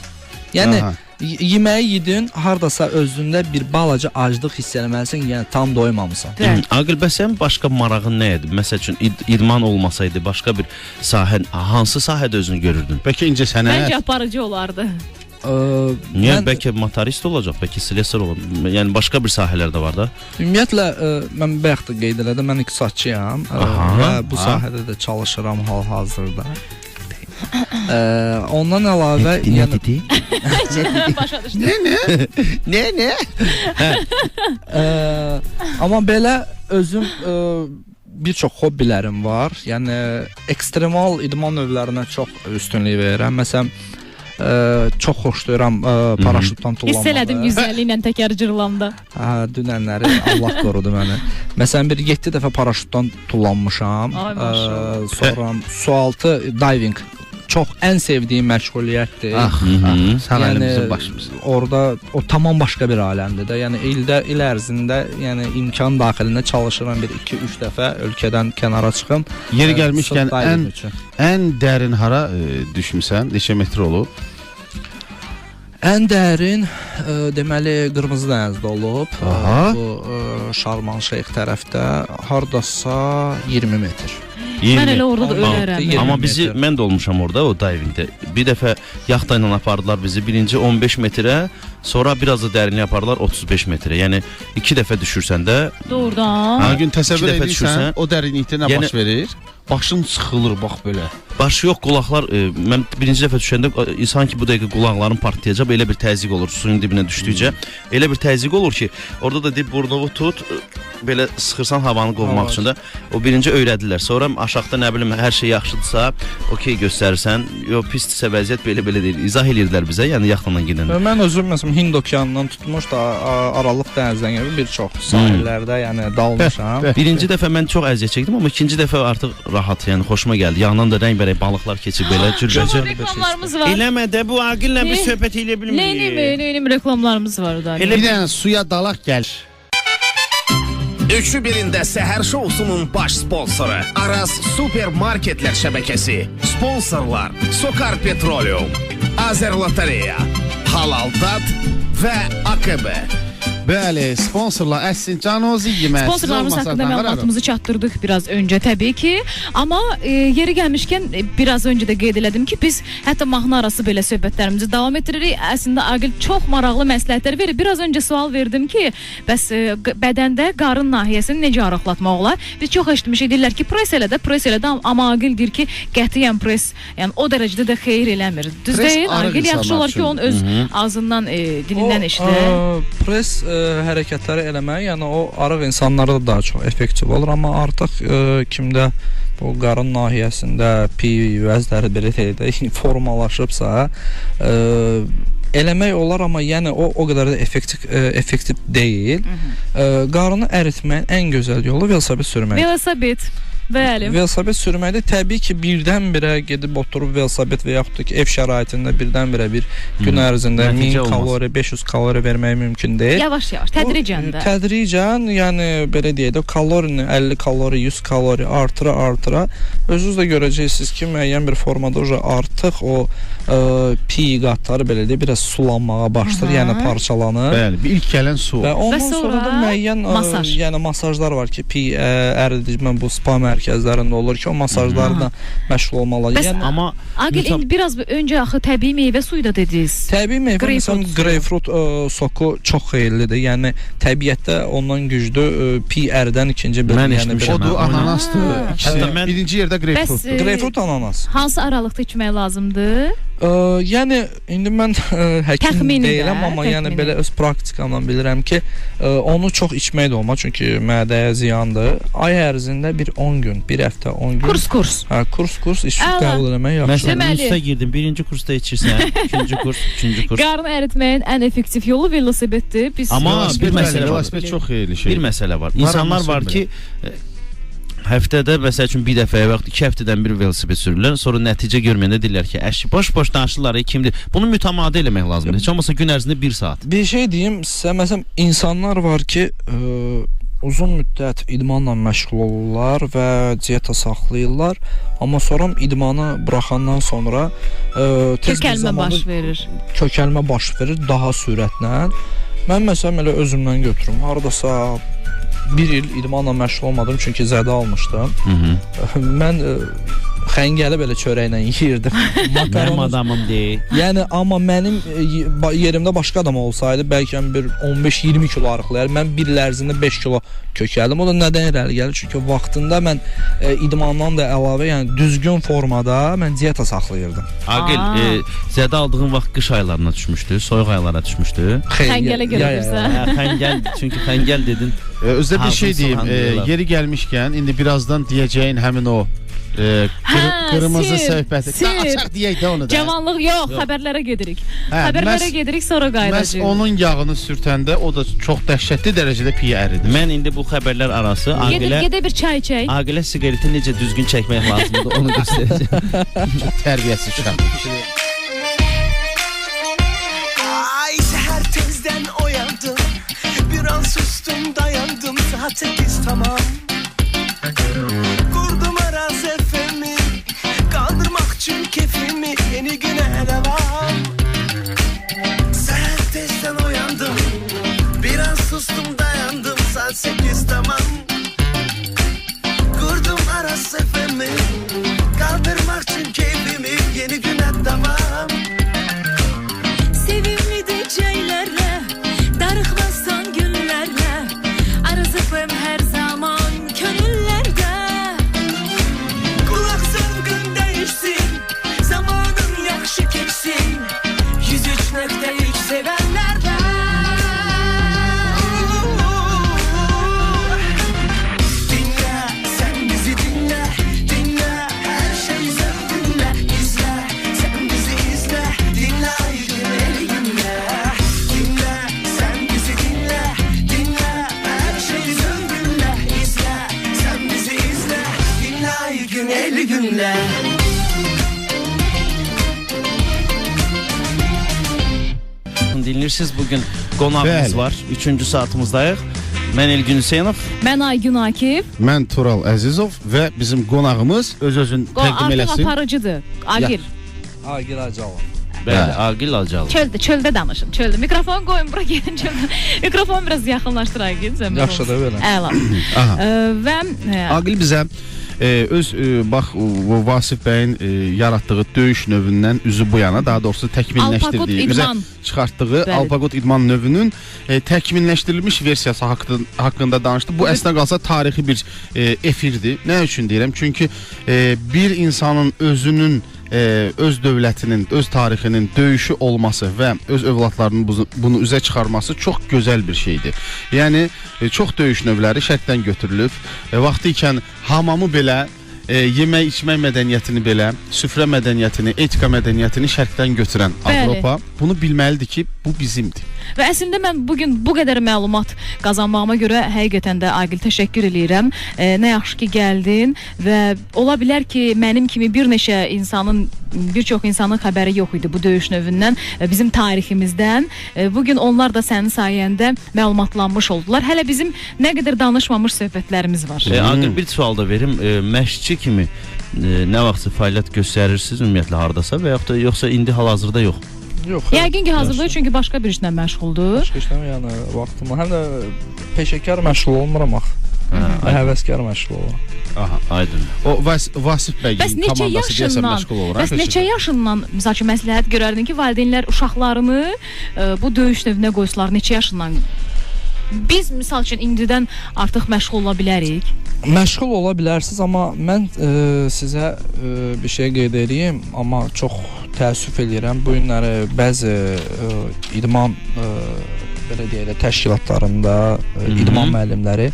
Yəni Aha. yeməyi yedin, hardasa özündə bir balaca aclıq hiss eləməlisən, yəni tam doymamısan. Bəli. Aqil, bəs sənin başqa marağın nə idi? Məsəl üçün idman olmasaydı, başqa bir sahə, hansı sahədə özünü görürdün? Bəlkə incə sənət. Məncə aparıcı olardı. Niyə? Mən Bəlkə motorist olacaq, bəlkə slesar olacaq. Yəni başqa bir sahələr də var da. ümumiyyətlə mən bayaq da qeyd elədim, mən iqtisadçıyam Aha, və bu aha. sahədə də çalışıram hal-hazırda. Ondan əlavə Nə dedi? Başa düşdüm. Nə nə? Amma belə özüm bir çox hobbilərim var. Yəni ekstremal idman növlərinə çox üstünlük verirəm. Məsələn, çox xoşlayıram paraşütdan tullanmağı. Hiss elədim 150 ilə təkər cırılanda. Hə, dünənləri Allah qorudu məni. Məsələn, bir 7 dəfə paraşütdan tullanmışam. Ay, maşallah. Sonra sualtı diving çox ən sevdiyim məşğuliyyətdir. Ax, sən Yəni, əlimizin başımız. Orada o tamam başqa bir aləmdir də. Yəni ildə il ərzində, yəni imkan daxilində çalışıram bir 2-3 dəfə ölkədən kənara çıxım. Yeri gəlmişkən sırf diving üçün. ən dərin hara düşmüsən? Neçə metr olub? Ən dərin deməli Qırmızı dənizdə olub. Aha. Bu Şarman Şeyx tərəfdə hardasa 20 metr. Mən elə orada da ölərəm. 20 Amma bizi metr. mən də olmuşam orada o divingdə. Bir dəfə yaxta ilə apardılar bizi birinci 15 metrə, sonra biraz da dərinliyə apardılar 35 metrə. Yəni iki dəfə düşürsən də, Doğrudan. Ha, gün təsəvvür İki dəfə edirsən, düşürsən, o dərinlikdə nə yəni- baş verir? Başın sıxılır bax belə. başı yox, qulaqlar mən birinci dəfə düşəndə insan ki bu dəqiqə qulaqların partlayacaq, elə bir təzyiq olur suyun dibinə düşdükcə. Elə bir təzyiq olur ki, orada da deyib burnunu tut, belə sıxırsan havanı qovmaq Hava. üçün də. O birinci öyrədirlər. Sonra aşağıda nə bilim hər şey yaxşıdırsa, okey göstərirsən. Yox, pisdirsə vəziyyət belə-belə deyil. İzah eləyirdilər bizə, yəni yaxtadan gedəndə. Və mən özüm məsələn Hind okeanından tutmuş da Aralıq dənizdən kimi bir çox sahillərdə, yəni dalmışam. Birinci dəfə mən çox əziyyət çəkdim, amma ikinci dəfə artıq rahat, yəni xoşuma gəldi. Yandan da rəngbərəng balıqlar keçib belə cürbəcür. Reklamlarımız var. Eləmə də bu Aqillə Ne? bir söhbət eləyə bilmirik. Neynim, neynim reklamlarımız var da. Elə Bir dənə suya dalaq gəl. Üçü birində səhər şousunun baş sponsoru Araz Supermarketlər şəbəkəsi. Sponsorlar Sokar Petroleum, Azər Lotereya, Halal Dad və AKB. Bəli, sponsorlar əslin canozu yemək. Sponsorlarımız haqqında məlumatımızı çatdırdıq biraz öncə təbii ki. Amma yeri gəlmişkən biraz öncə də qeyd elədim ki, biz hətta mahnı arası belə söhbətlərimizi davam etdiririk. Əslində Aqil çox maraqlı məsləhətlər verir. Biraz öncə sual verdim ki, bəs bədəndə qarın nahiyəsini necə arıqlatmaq olar? Biz çox eşitmişik, deyirlər ki, pres elə də, pres elə də, amma Aqil deyir ki, qətiyyən pres, yəni o dərəcədə də xeyir eləmir. Düz Pres deyil? arıq Aqil yaxşı insanlar olar ki, üçün. onun öz ağzından, dilindən eşidək. Pres hərəkətləri eləmək, yəni o arıq insanlarda da daha çox effektiv olur, amma artıq kimdə bu qarın nahiyəsində piy vəzləri belə deyək də formalaşıbsa, eləmək olar, amma yəni o qədər də effektiv deyil. Qarını əritməyin ən gözəl yolu velosiped sürməkdir. Velosiped. Bəli. Velosiped sürməkdə təbii ki, birdən-birə gedib oturub velosiped və yaxud da ki, ev şəraitində birdən-birə bir gün ərzində Nəticə 1000 olmaz. kalori, 500 kalori vermək mümkün deyil. Yavaş-yavaş, tədricən də. Tədricən, yəni belə deyək də, kalorini 50 kalori, 100 kalori artıra-artıra özünüz də görəcəksiniz ki, müəyyən bir formada uca artıq o piy qatları belə deyək, biraz sulanmağa başlayır, yəni parçalanır. Bəli, bir ilk gələn su. Və ondan Və sonra, sonra da müəyyən masaj. yəni masajlar var ki, piy əridici mən bu spa mərkəzlərində olur ki, o masajlarla məşğul olmalı. Bəs Yəni Amma Aqil indi biraz öncə axı təbii meyvə suyu da dediniz. Təbii meyvə, Greyfrut məsələn, suyu. greyfrut soku çox xeyirlidir. Yəni təbiətdə ondan güclü piy əridən ikinci bir, Mən yəni eşitmişəm. Odur, Ona- ananasdır. İkisi. Hətta mən- Birinci yerdə Bəs greypfrutdur. Greyfrut ananas. hansı aralıqda içmək lazımdır? Yəni indi mən həkim Təxmini də, deyiləm, amma yəni təxmini. belə öz praktikamdan bilirəm ki, onu çox içmək də olmaz, çünki mədəyə ziyandır. Ay ərzində bir 10 gün, bir həftə 10 gün. Kurs-kurs. Hə, kurs-kurs içib Əla. qəbul eləmək yaxşıdır. Məsələn, Deməli- üstə girdim. Birinci kursda içirsən, ikinci kurs, üçüncü kurs. Qarın əritməyin ən effektiv yolu velosipeddir. Biz Amma Velosiped, bir məsələ bəli, var. velosiped çox xeyirli şey. Bir məsələ var. İnsanlar var ki, həftədə məsəl üçün bir dəfə və yaxud 2 həftədən bir velosiped sürürlər. Sonra nəticə görməyəndə deyirlər ki, əşi boş-boş danışırlar, kimdir? Bunu mütəmadi eləmək lazımdır. Heç olmasa gün ərzində 1 saat. Bir şey deyim sizə, məsələn, insanlar var ki, uzun müddət idmanla məşğul olurlar və dieta saxlayırlar, amma sonra idmanı buraxandan sonra tez bir kökəlmə zamanda baş verir. kökəlmə baş verir daha sürətlə. Mən məsələn elə özümdən götürüm. Hardasa bir il idmanla məşğul olmadım, çünki zədə almışdım. Mən Xəngəli belə çörəklə yeyirdim. Mənim adamım deyil. Yəni amma mənim yerimdə başqa adam olsaydı bəlkə bir 15-20 kilo arıqlayar. Mən bir il ərzində 5 kilo kökəldim. O da nədən irəli gəlir? Çünki vaxtında mən idmandan da əlavə, yəni düzgün formada mən dieta saxlayırdım. Aqil, zədə aldığın vaxt qış aylarına düşmüşdü, soyuq aylara düşmüşdü. Xəngələ görürsən. Xəngəl, çünki xəngəl dedin. Özdə bir şey deyim, yeri gəlmişkən indi birazdan deyəcəyin həmin o qırmızı söhbəti. Açaq deyək də onu da. Cavanlıq yox, xəbərlərə gedirik. Xəbərlərə gedirik, sonra qayıdacağıq. Məhz onun yağını sürtəndə o da çox dəhşətli dərəcədə piyə əridir. Mən indi bu xəbərlər arası Gedə bir çay içək. Aqilə siqareti necə düzgün çəkmək lazımdır, onu göstərəcəm. Çox tərbiyəsiz uşaq. Ay səhər tezdən oyandım, bir an sustum dayandım, saat 8 tamam. Kurdum Araz FM'i, kaldırmak için keyfimi, yeni güne devam. Seher tezden uyandım, bir an sustum dayandım, saat 8 tamam. Kurdum Araz FM'i, kaldırmak için keyfimi, yeni güne devam. Sevimli DJ'lerle, darıxmazsan günlerle, Araz FM her zaman könüllerde. Kulak zövqün değişsin, zamanın yaxşı keçsin, 103.3 sevenlerden. Dinle, sen bizi dinle, dinle, her şey zevkinle, izle, sen bizi izle, dinle aygın el günle. Dinle, sen bizi dinle, dinle, her şey zevkinle, izle, sen bizi izle, dinle aygın el günle. Dinləyirsiniz, bugün qonağımız Bəli. var. 3-cü saatımızdayıq. Mən Elgün Hüseynov. Mən Aygün Akif. Mən Tural Əzizov və bizim qonağımız öz-özün təqdim Artıq eləsin. aparıcıdır. Aqil. Aqil Acalov. Bəli, Aqil Acalov. Çöldə danışın, çöldə. Mikrofon qoyun bura gəlin çöldə. Mikrofon biraz yaxınlaşdır Aqil. Yaxşıdır belə. Əla. Və Aqil bizə öz bax Vasif bəyin yaratdığı döyüş növündən üzü bu yana, daha doğrusu təkmilləşdirdiyi, üzə çıxartdığı Alpaqut idman növünün təkmilləşdirilmiş versiyası haqqında danışdı. Bu əslində qalsa tarixi bir efirdir. Nə üçün deyirəm? Çünki bir insanın özünün öz dövlətinin, öz tarixinin döyüşü olması və öz övladlarının bunu üzə çıxarması çox gözəl bir şeydir. Yəni çox döyüş növləri şərqdən götürülüb. Vaxtı ikən hamamı belə, yemək içmək mədəniyyətini belə, süfrə mədəniyyətini, etika mədəniyyətini şərqdən götürən Avropa bunu bilməlidir ki, bu bizimdir. Və əslində mən bugün bu qədər məlumat qazanmağıma görə həqiqətən də Aqil təşəkkür eləyirəm. Nə yaxşı ki gəldin və ola bilər ki, mənim kimi bir neçə insanın, bir çox insanın xəbəri yox idi bu döyüş növündən, bizim tariximizdən. Bugün onlar da sənin sayəndə məlumatlanmış oldular. Hələ bizim nə qədər danışmamış söhbətlərimiz var. Aqil, bir sual da verim. Məşqçi kimi nə vaxtsa fəaliyyət göstərirsiniz ümumiyyətlə hardasa və yaxud da yoxsa indi hal-hazırda yox? Yox. Yəqin ki hazırda, çünki başqa bir işlə məşğuldur. Başqa işlə, yəni vaxtım, həm də peşəkar məşğul olmuram axı. Həvəskar məşğul oluram. Aha, aydın. O Vasif bəyin komandası deyəsən məşğul olur. Bəs neçə yaşından, misal üçün məsləhət görərdin ki, valideynlər uşaqlarını bu döyüş növünə qoysunlar, neçə yaşından? Biz misal üçün indidən artıq məşğul ola bilərik. Məşğul ola bilərsiniz, amma mən sizə bir şey qeyd edeyim, amma çox təəssüf eləyirəm. Bu günləri bəzi idman belə deyək də təşkilatlarında idman müəllimləri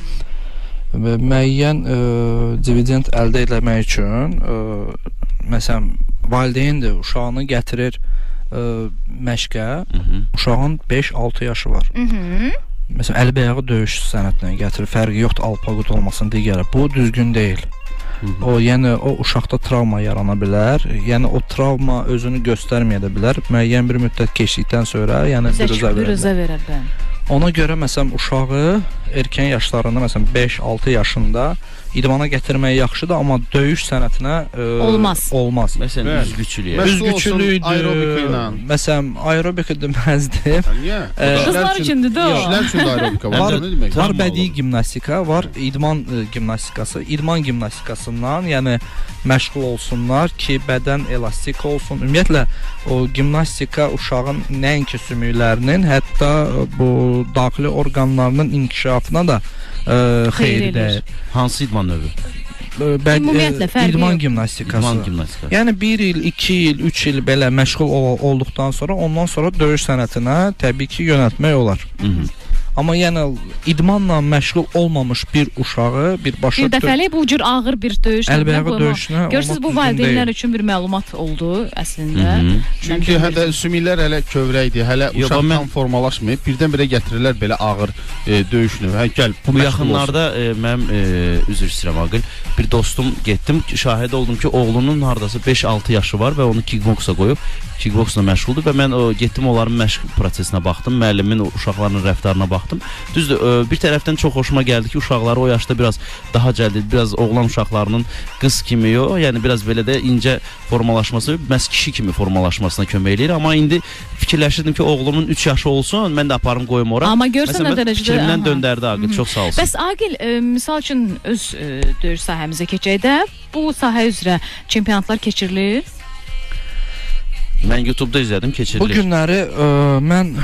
müəyyən dividend əldə etmək üçün məsələn valideyndir, uşağını gətirir məşqə, uşağın 5-6 yaşı var. Məsələn, əl-bəyağı döyüş sənətinə gətirir, fərqi yoxdur, alpaqut olmasın, digəri. Bu düzgün deyil. O, yəni, o uşaqda travma yarana bilər. Yəni, o travma özünü göstərməyə də bilər. Müəyyən bir müddət keçdikdən sonra, yəni, büruzə verə bilər. Ona görə, məsələn, uşağı erkən yaşlarında, məsələn 5-6 yaşında idmana gətirmək yaxşıdır, amma döyüş sənətinə olmaz. Olmaz. Məsələn, üzgüçülüyə. Üzgüçülüydü. Aerobika ilə. Məsələn, aerobika deməzdim. Niyə? Qızlar üçündür də o. Kişilər üçün də aerobika var. Nə demək? Var bədii gimnastika, var idman gimnastikası. İdman gimnastikasından, yəni məşğul olsunlar ki, bədən elastik olsun. Ümumiyyətlə o gimnastika uşağın nəinki sümüklərinin, hətta bu daxili orqanlarının inkişafına da xeyir dəyir. Hansı idman növü? Ümumiyyətlə fərqi idman gimnastikası. İdman gimnastikası. Yəni 1 il, 2 il, 3 il belə məşğul olduqdan sonra ondan sonra döyüş sənətinə təbii ki yönəltmək olar. Amma yəni idmanla məşğul olmamış bir uşağı birbaşa bir dəfəlik bu cür ağır bir döyüş döyüşünə. Görürsüz, bu valideynlər üçün bir məlumat oldu əslində. Çünki hələ sümüklər hələ kövrəkdir, hələ uşaq tam formalaşmayıb, birdən-birə gətirirlər belə ağır döyüş növü. Hə, gəl, bu yaxınlarda mənim üzr istəyirəm Aqil, bir dostum getdim, şahid oldum ki, oğlunun hardasa 5-6 yaşı var və onu kickboksa qoyub, kickboksla məşğuldur və mən getdim onların məşq prosesinə baxdım, müəllimin uşaqların rəftarına baxdım. Düzdür, bir tərəfdən çox xoşuma gəldi ki, uşaqları o yaşda biraz daha cəld, biraz oğlan uşaqlarının qız kimi yox, yəni biraz belə də incə formalaşması, məhz kişi kimi formalaşmasına kömək eləyir. Amma indi fikirləşirdim ki, oğlumun 3 yaşı olsun, mən də aparım qoyum ora. Amma görsən nə dərəcədə fikrimdən döndərdi Aqil, çox sağ olsun. Bəs Aqil, misal üçün öz döyüş sahəmizə keçək də, bu sahə üzrə çempionatlar keçirilir? Mən YouTube-da izlədim, keçirilir. Bu günləri mən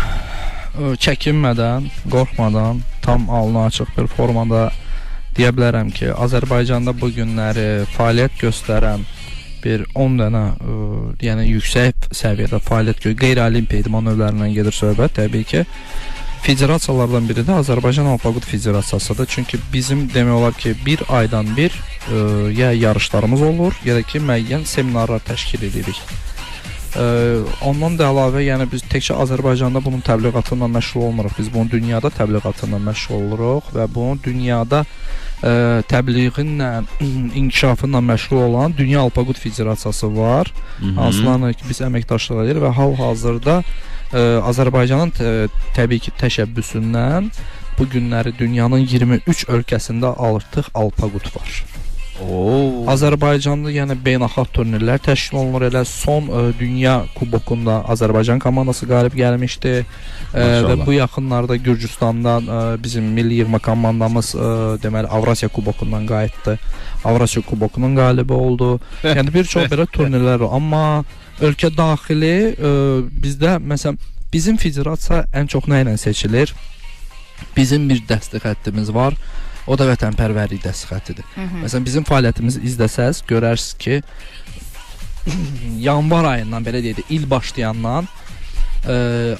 çəkinmədən, qorxmadan, tam alnı açıq bir formada deyə bilərəm ki, Azərbaycanda bu günləri fəaliyyət göstərən bir 10 dənə, yəni yüksək səviyyədə fəaliyyət göstərən qeyri-olimpiya idman növlərindən gedir söhbət təbii ki. Federasiyalardan biri də Azərbaycan Alpaqut Federasiyasıdır. Çünki bizim demək olar ki, bir aydan bir ya yarışlarımız olur, ya da ki, müəyyən seminarlar təşkil edirik. Ondan da əlavə, yəni biz təkcə Azərbaycanda bunun təbliğatından məşğul olmuruq. Biz bunu dünyada təbliğatından məşğul oluruq və bunu dünyada təbliğinlə, inkişafıyla məşğul olan Dünya Alpaqut Federasiyası var. Hansılarla ki, biz əməkdaşlıq edirik və hal-hazırda Azərbaycanın təbii ki, təşəbbüsündən bu günləri dünyanın 23 ölkəsində artıq Alpaqut var. Azərbaycanda yəni beynəlxalq turnirlər təşkil olunur. Elə son Dünya Kubokunda Azərbaycan komandası qalib gəlmişdi. Və bu yaxınlarda Gürcüstandan bizim milli yığma komandamız deməli Avrasiya Kubokundan qayıtdı. Avrasiya Kubokunun qalibi oldu. Yəni bir çox belə turnirlər var. Amma ölkə daxili bizdə məsələn bizim federasiya ən çox nə ilə seçilir? Bizim bir dəstək xəttimiz var. O da vətənpərvərlik dəstək xəttidir. Məsələn, bizim fəaliyyətimizi izləsəz, görərsiniz ki, yanvar ayından, belə deyək də, il başlayandan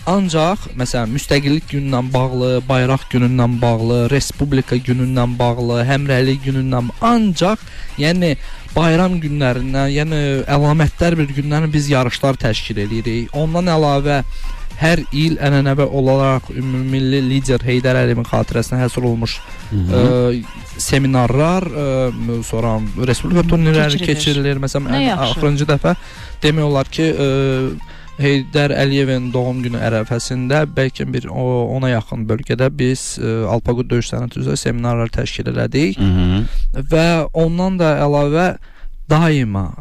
ancaq, məsələn, müstəqillik günündən bağlı, bayraq günündən bağlı, respublika günündən bağlı, həmrəylik günündən ancaq, yəni, bayram günlərindən, yəni, əlamətlər bir günlərin biz yarışlar təşkil edirik. Ondan əlavə, hər il ənənəvi olaraq ümummilli lider Heydər Əliyevin xatirəsinə həsr olunmuş seminarlar, sonra respublika turnirləri keçirilir. Məsələn, ən axırıncı dəfə demək olar ki, Heydər Əliyevin doğum günü ərəfəsində bəlkə bir ona yaxın bölgədə biz Alpaqut döyüş sənəti üzrə seminarlar təşkil elədik. Və ondan da əlavə daima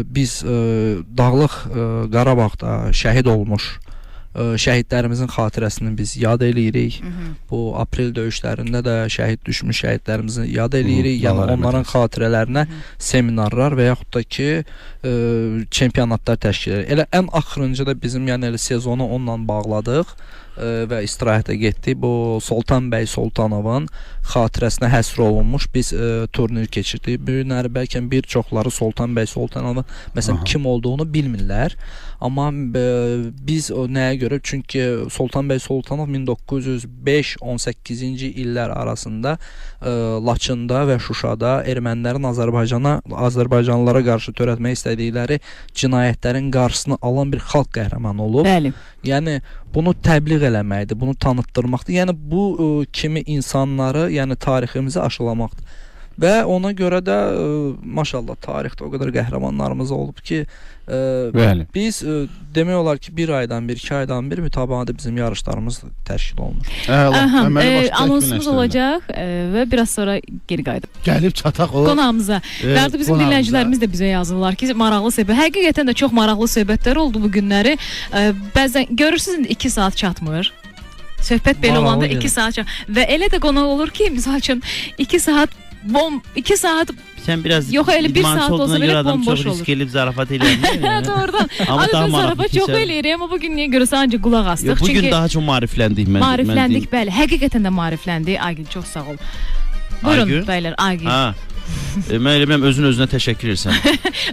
biz Dağlıq Qarabağda şəhid olmuş şəhidlərimizin xatirəsini biz yad eləyirik. Bu aprel döyüşlərində də şəhid düşmüş şəhidlərimizi yad eləyirik. Yəni onların xatirələrinə seminarlar və yaxud da ki çempionatlar təşkil edirik. Elə ən axırıncı da bizim yəni elə sezonu onunla bağladıq və istirahətə getdik. Bu Soltan bəy Soltanovun xatirəsinə həsr olunmuş biz turnir keçirdik. Bu günləri bəlkə bir çoxları Soltan bəy Soltanovun məsələn kim olduğunu bilmirlər. Amma biz o nəyə görə? Çünki Soltan bəy Soltanov 1905-18-ci illər arasında Laçında və Şuşada ermənilərin Azərbaycanlılara qarşı törətmək istədikləri cinayətlərin qarşısını alan bir xalq qəhrəmanı olub. Bəli. Yəni bunu təbliğ eləməkdir, bunu tanıtdırmaqdır. Yəni bu kimi insanları, yəni tariximizi aşılamaqdır. Və ona görə də maşallah tarixdə o qədər qəhrəmanlarımız olub ki, biz demək olar ki, bir aydan bir, 2 aydan bir mütəmadi bizim yarışlarımız təşkil olunur. Əla. Anonsumuz olacaq və biraz sonra geri qayıdaq. Gəlib çataq o qonağımıza. Və artıq bizim dinləyicilərimiz də bizə yazırlar ki, maraqlı söhbət. Həqiqətən də çox maraqlı söhbətlər oldu bu günləri. Bəzən görürsünüz indi 2 saat çatmır. Söhbət belə olanda 2 saat çatmır. Və elə də qonaq olur ki, misal üçün 2 saat 2 saat sən biraz yox, elə 1 saat olsa belə bomboş çox olur. Risk elib zarafat eləyir. Doğrudan. Amma daha Adətən maraqlı zarafat çox eləyirik, amma bugün niyə görə sadəcə qulaq asdıq? Bugün çünki daha çox maarifləndik mən. Maarifləndik, bəli. Həqiqətən də maarifləndik. Aygün, çox sağ ol. Buyurun Aygün? Bəylər, Aygün. Ha. Mən elə bilmirəm özün özünə təşəkkür edirsən.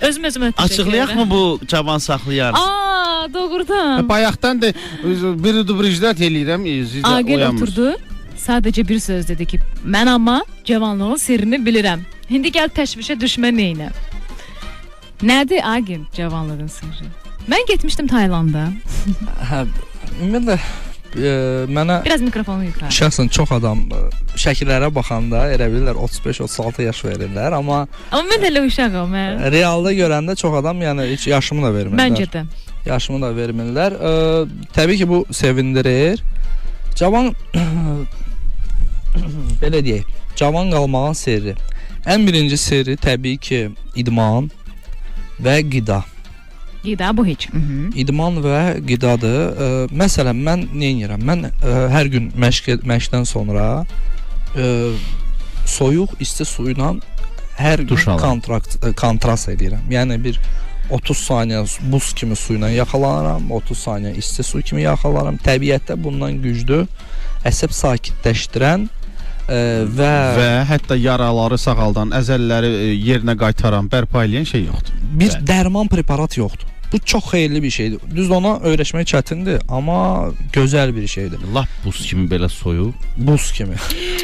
Özüm özümə təşəkkür edirəm. Açıqlayaq mı bu cavan saxlayar? Aa, doğrudan. Bayaqdan da bir dubricdət eləyirəm, Aygün oturdu. Sadəcə bir söz dedi ki, mən amma cavanlığın sirrini bilirəm. İndi gəl təşvişə düşmə neynə. Nədir Aygün cavanlığın sirri? Mən getmişdim Taylanda. Hə, ümumiyyətlə mənə biraz mikrofonu yuxarı. Şəxsən çox adam şəkillərə baxanda elə bilirlər 35-36 yaş verirlər, amma mən elə uşağam, hə. Realda görəndə çox adam yəni heç yaşımı da vermirlər. Məncə də. Yaşımı da vermirlər. Təbii ki, bu sevindirir. Cavan belə deyək, cavan qalmağın sirri. Ən birinci sirri təbii ki, idman və qida. Qida bu heç. İdman və qidadır. Məsələn, mən nə edirəm? Mən hər gün məşqdən sonra soyuq, isti su ilə hər gün kontrast edirəm. Yəni bir 30 saniyə buz kimi su ilə yaxalanıram, 30 saniyə isti su kimi yaxalanıram. Təbiətdə bundan güclü, əsəb sakitləşdirən və hətta yaraları sağaldan, əzəlləri yerinə qaytaran, bərpa eləyən şey yoxdur. Bir dərman preparat yoxdur. Bu çox xeyirli bir şeydir. Düz ona öyrəşmək çətindir, amma gözəl bir şeydir. Lap buz kimi belə soyuq. Buz kimi.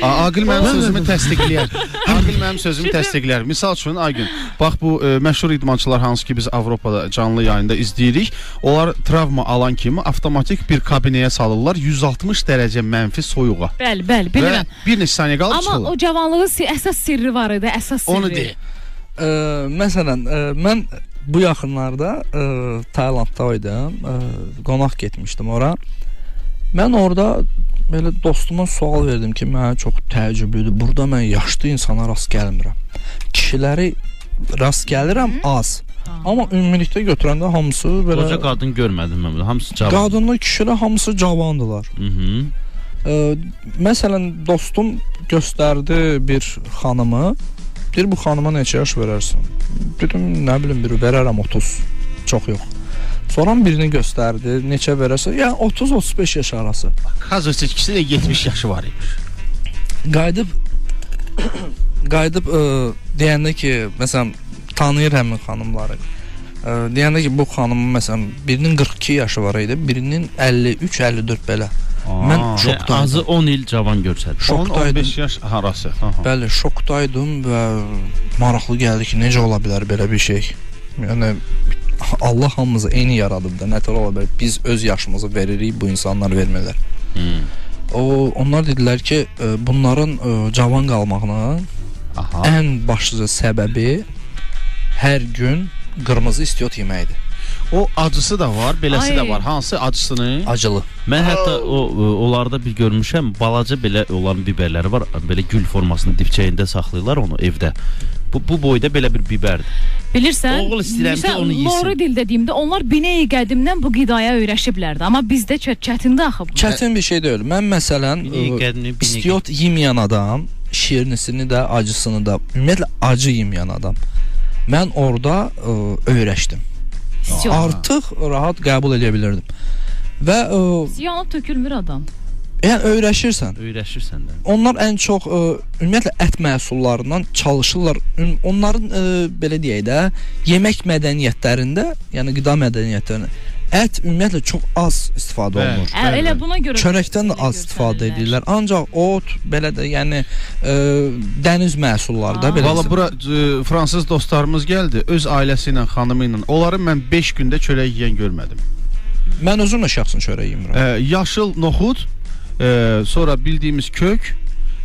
Aqil mənim sözümü təsdiqləyər. Aqil mənim sözümü təsdiqləyər. Misal üçün Aygün, bax bu məşhur idmançılar hansı ki biz Avropada canlı yayında izləyirik, onlar travma alan kimi avtomatik bir kabinəyə salırlar 160 dərəcə mənfi soyuğa. Bəli, bəli, bilirəm. Və bir neçə saniyə qalıb çıxırlar. Amma o cavanlığın əsas sirri var idi, əsas sirri. Onu de. Məsələn, mən bu yaxınlarda Taylandda idim, qonaq getmişdim ora. Mən orada belə dostuma sual verdim ki, mənə çox təəccüblüdür. Burada mən yaşlı insana rast gəlmirəm. Kişiləri rast gəlirəm az. Amma ümumilikdə götürəndə hamısı belə... Qoca qadın görmədim mən bunu, hamısı cavan. Qadınlı kişilər hamısı cavandılar. Məsələn, dostum göstərdi bir xanımı. Deyir, bu xanıma neçə yaş verərsən? Dedim, nə bilim, bir verərəm 30, çox yox. Sonra birini göstərdi, neçə verərsən? Yəni 30-35 yaş arası. Kazısı ikisi də 70 yaşı var imiş. Qayıdıb deyəndə ki, məsələn, tanıyır həmin xanımları. Deyəndə ki, bu xanımın, məsələn, birinin 42 yaşı var idi, birinin 53-54 belə. Mən şokdaydım. Azı 10 il cavan görsədi. 10-15 yaş arası. Bəli, şokdaydım və maraqlı gəldi ki, necə ola bilər belə bir şey. Yəni Allah hamımızı eyni yaradıb da, nətər ola bilər? Biz öz yaşımızı veririk, bu insanlar vermirlər. Onlar dedilər ki, bunların cavan qalmağının ən başlıca səbəbi hər gün qırmızı istiot yeməkdir. O acısı da var, beləsi də var. Hansı acısını? Acılı. Mən hətta onlarda bir görmüşəm, balaca belə onların biberləri var, belə gül formasını dipçəyində saxlayırlar onu evdə. Bu boyda belə bir biberdir. Bilirsən, oğul istəyirəm ki, onu yesin. Loru dildə deyim də, onlar binəyi qədimdən bu qidaya öyrəşiblərdi. Amma bizdə çətindir axı bu. Çətin bir şey deyil. Mən məsələn, istiot yeməyən adam, şirinisini də, acısını da, ümumiyyətlə acı yeməyən adam. Mən orada öyrəşdim. Artıq rahat qəbul edə bilirdim. Və yanıb tökülmür adam. Yəni öyrəşirsən. Öyrəşirsən də. Onlar ən çox ümumiyyətlə ət məhsullarından çalışırlar. Onların belə deyək də, yemək mədəniyyətlərində, yəni qida mədəniyyətlərində ət ümumiyyətlə çox az istifadə olunur. Elə buna görə çörəkdən də az istifadə edirlər. Ancaq ot, belə də, yəni dəniz məhsulları da belə. Valla bura fransız dostlarımız gəldi, öz ailəsi ilə, xanımı ilə. Onları mən 5 gündə çörək yeyən görmədim. Mən özüm də şəxsən çörək yemmirəm. Yaşıl noxud, sonra bildiyimiz kök,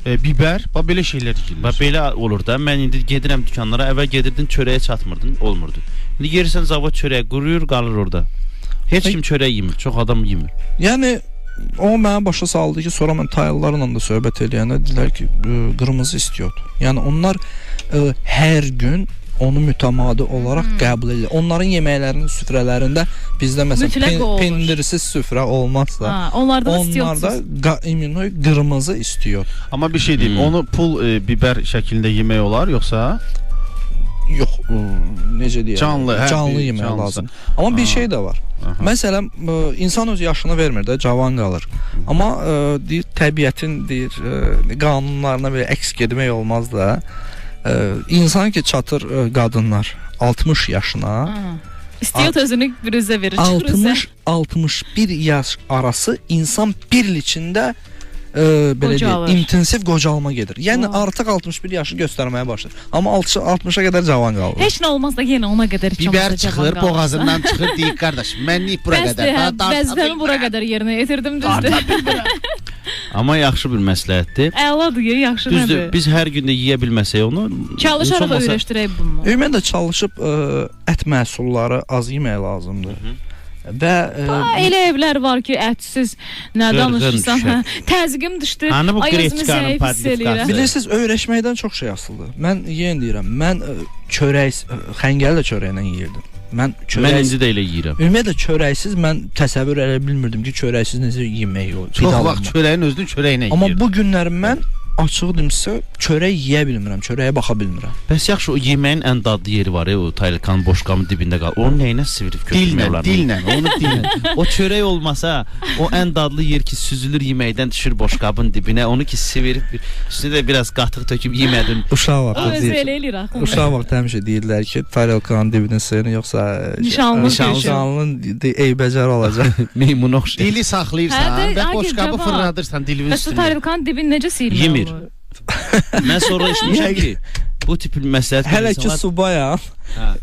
Biber, bax belə şeylər yeyirlər. Bax belə olur da. Mən indi gedirəm dükanlara, əvvəl gedirdin çörəyə çatmırdın, olmurdu. İndi yersən zavod çörəyi quruyur, qalır orada. Heç kim çörək yemir, çox adam yemir. Yəni o mənə başa saldı ki, sonra mən taylılarla da söhbət eləyəndə dedilər ki, qırmızı istiot. Yəni onlar hər gün onu mütəmadi olaraq qəbul edir. Onların yeməklərinin süfrələrində bizdə məsələn pendirsiz süfrə olmazsa, ha, onlarda da onlarda immuno qırmızı istiot. Amma bir şey deyim, onu pul biber şəklində yemək olar yoxsa? Yox, necə deyək? Canlı, canlı yemək lazım. Amma bir şey də var. Aha. Məsələn, insan öz yaşını vermir də, cavan qalır. Amma deyir, təbiətin deyir, qanunlarına belə əks getmək olmaz da. İnsan ki çatır qadınlar 60 yaşına. İstiot özünü bürüzə verir. 60-61 yaş arası insan bir il içində belə deyək, intensiv qocalma gedir. Yəni artıq 61 yaşı göstərməyə başlayır. Amma 60-a qədər cavan qalır. Heç nə olmaz da yenə ona qədər heç biber çıxır, boğazından çıxır, deyir qardaş, mən niyə bura qədər? Vəzifəmi bura qədər yerinə yetirdim, düzdür. Amma yaxşı bir məsləhətdir. Əladır, yaxşı nədir? Düzdür, biz hər gün də yeyə bilməsək onu, çalışaraq öyrəşdirək bunu. Ümumiyyətlə çalışıb ət məhsulları az yemək lazımdır. Və elə evlər var ki, ətsiz nə danışırsan? Təzyiqim düşdü. Ay özümü zəif hiss eləyirəm. Bilirsiniz, öyrəşməkdən çox şey asılıdır. Mən yenə deyirəm, mən çörək, xəngəli də çörəklə yeyirdim. Mən indi də elə yeyirəm. Ümumiyyətlə çörəksiz mən təsəvvür eləyə bilmirdim ki, çörəksiz necə yemək olur. Çox vaxt çörəyin özünü çörəklə yeyirdim. Amma bu günlər mən açığı deyimsə çörək yeyə bilmirəm, çörəyə baxa bilmirəm. Bəs yaxşı, o yeməyin ən dadlı yeri var, o tarelkanın boşqamın dibində qalır. Onun nəyinə sivirib götürmək olar? Dillə, onu dillə. O çörək olmasa, o ən dadlı yer ki süzülür yeməkdən düşür boşqabın dibinə, onu ki sivirib üstünə də biraz qatıq töküb yemədin. Uşaq vaxtı deyir. Uşaq vaxtı həmişə deyirlər ki, tarelkanın dibini sıyırın, yoxsa nişanlının eybəcər olacaq. Meymun oxşayır. Dili saxlayırsan və boşqabı fırladırsan dilin üstünə. Bəs o tarelkanın dibini necə sıyırmaq olur? Mən sonra eşitmişəm ki, bu tip məsləhət hələ ki subayam,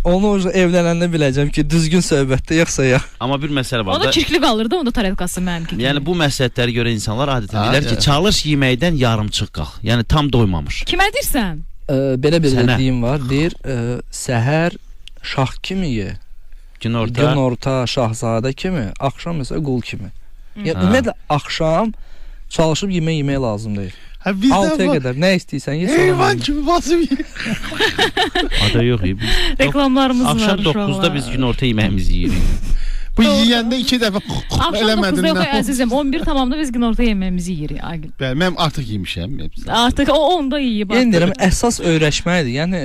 onu evlənəndə biləcəm ki, düzgün söhbətdə yoxsa yox. Amma bir məsələ var. Onda çirkli qalır da, onda tarelkası mənimki. Yəni bu məsləhətləri görən insanlar adətən deyirlər ki, çalış yeməkdən yarımçıq qalx. Yəni tam doymamış. Kimə deyirsən? Belə bir deyim var, deyir, səhər şah kimi ye, günorta şahzadə kimi, axşam isə qul kimi. Yəni ümumiyyətlə axşam çalışıb yemək yemək lazım deyil. 6-ya qədər nə istəyirsən ye. Heyvan kimi basıb ye. Ada yox. Reklamlarımız var. Axşam 9-da biz günorta yeməyimizi yeyirik. Bu yeyəndə 2 dəfə eləmədin. Axşam 9-da yox əzizim, 11 tamamda biz günorta yeməyimizi yeyirik. Aqil. Bəli, mən artıq yemişəm. Artıq o 10-da yeyib. Yenə deyirəm, əsas öyrəşməkdir. Yəni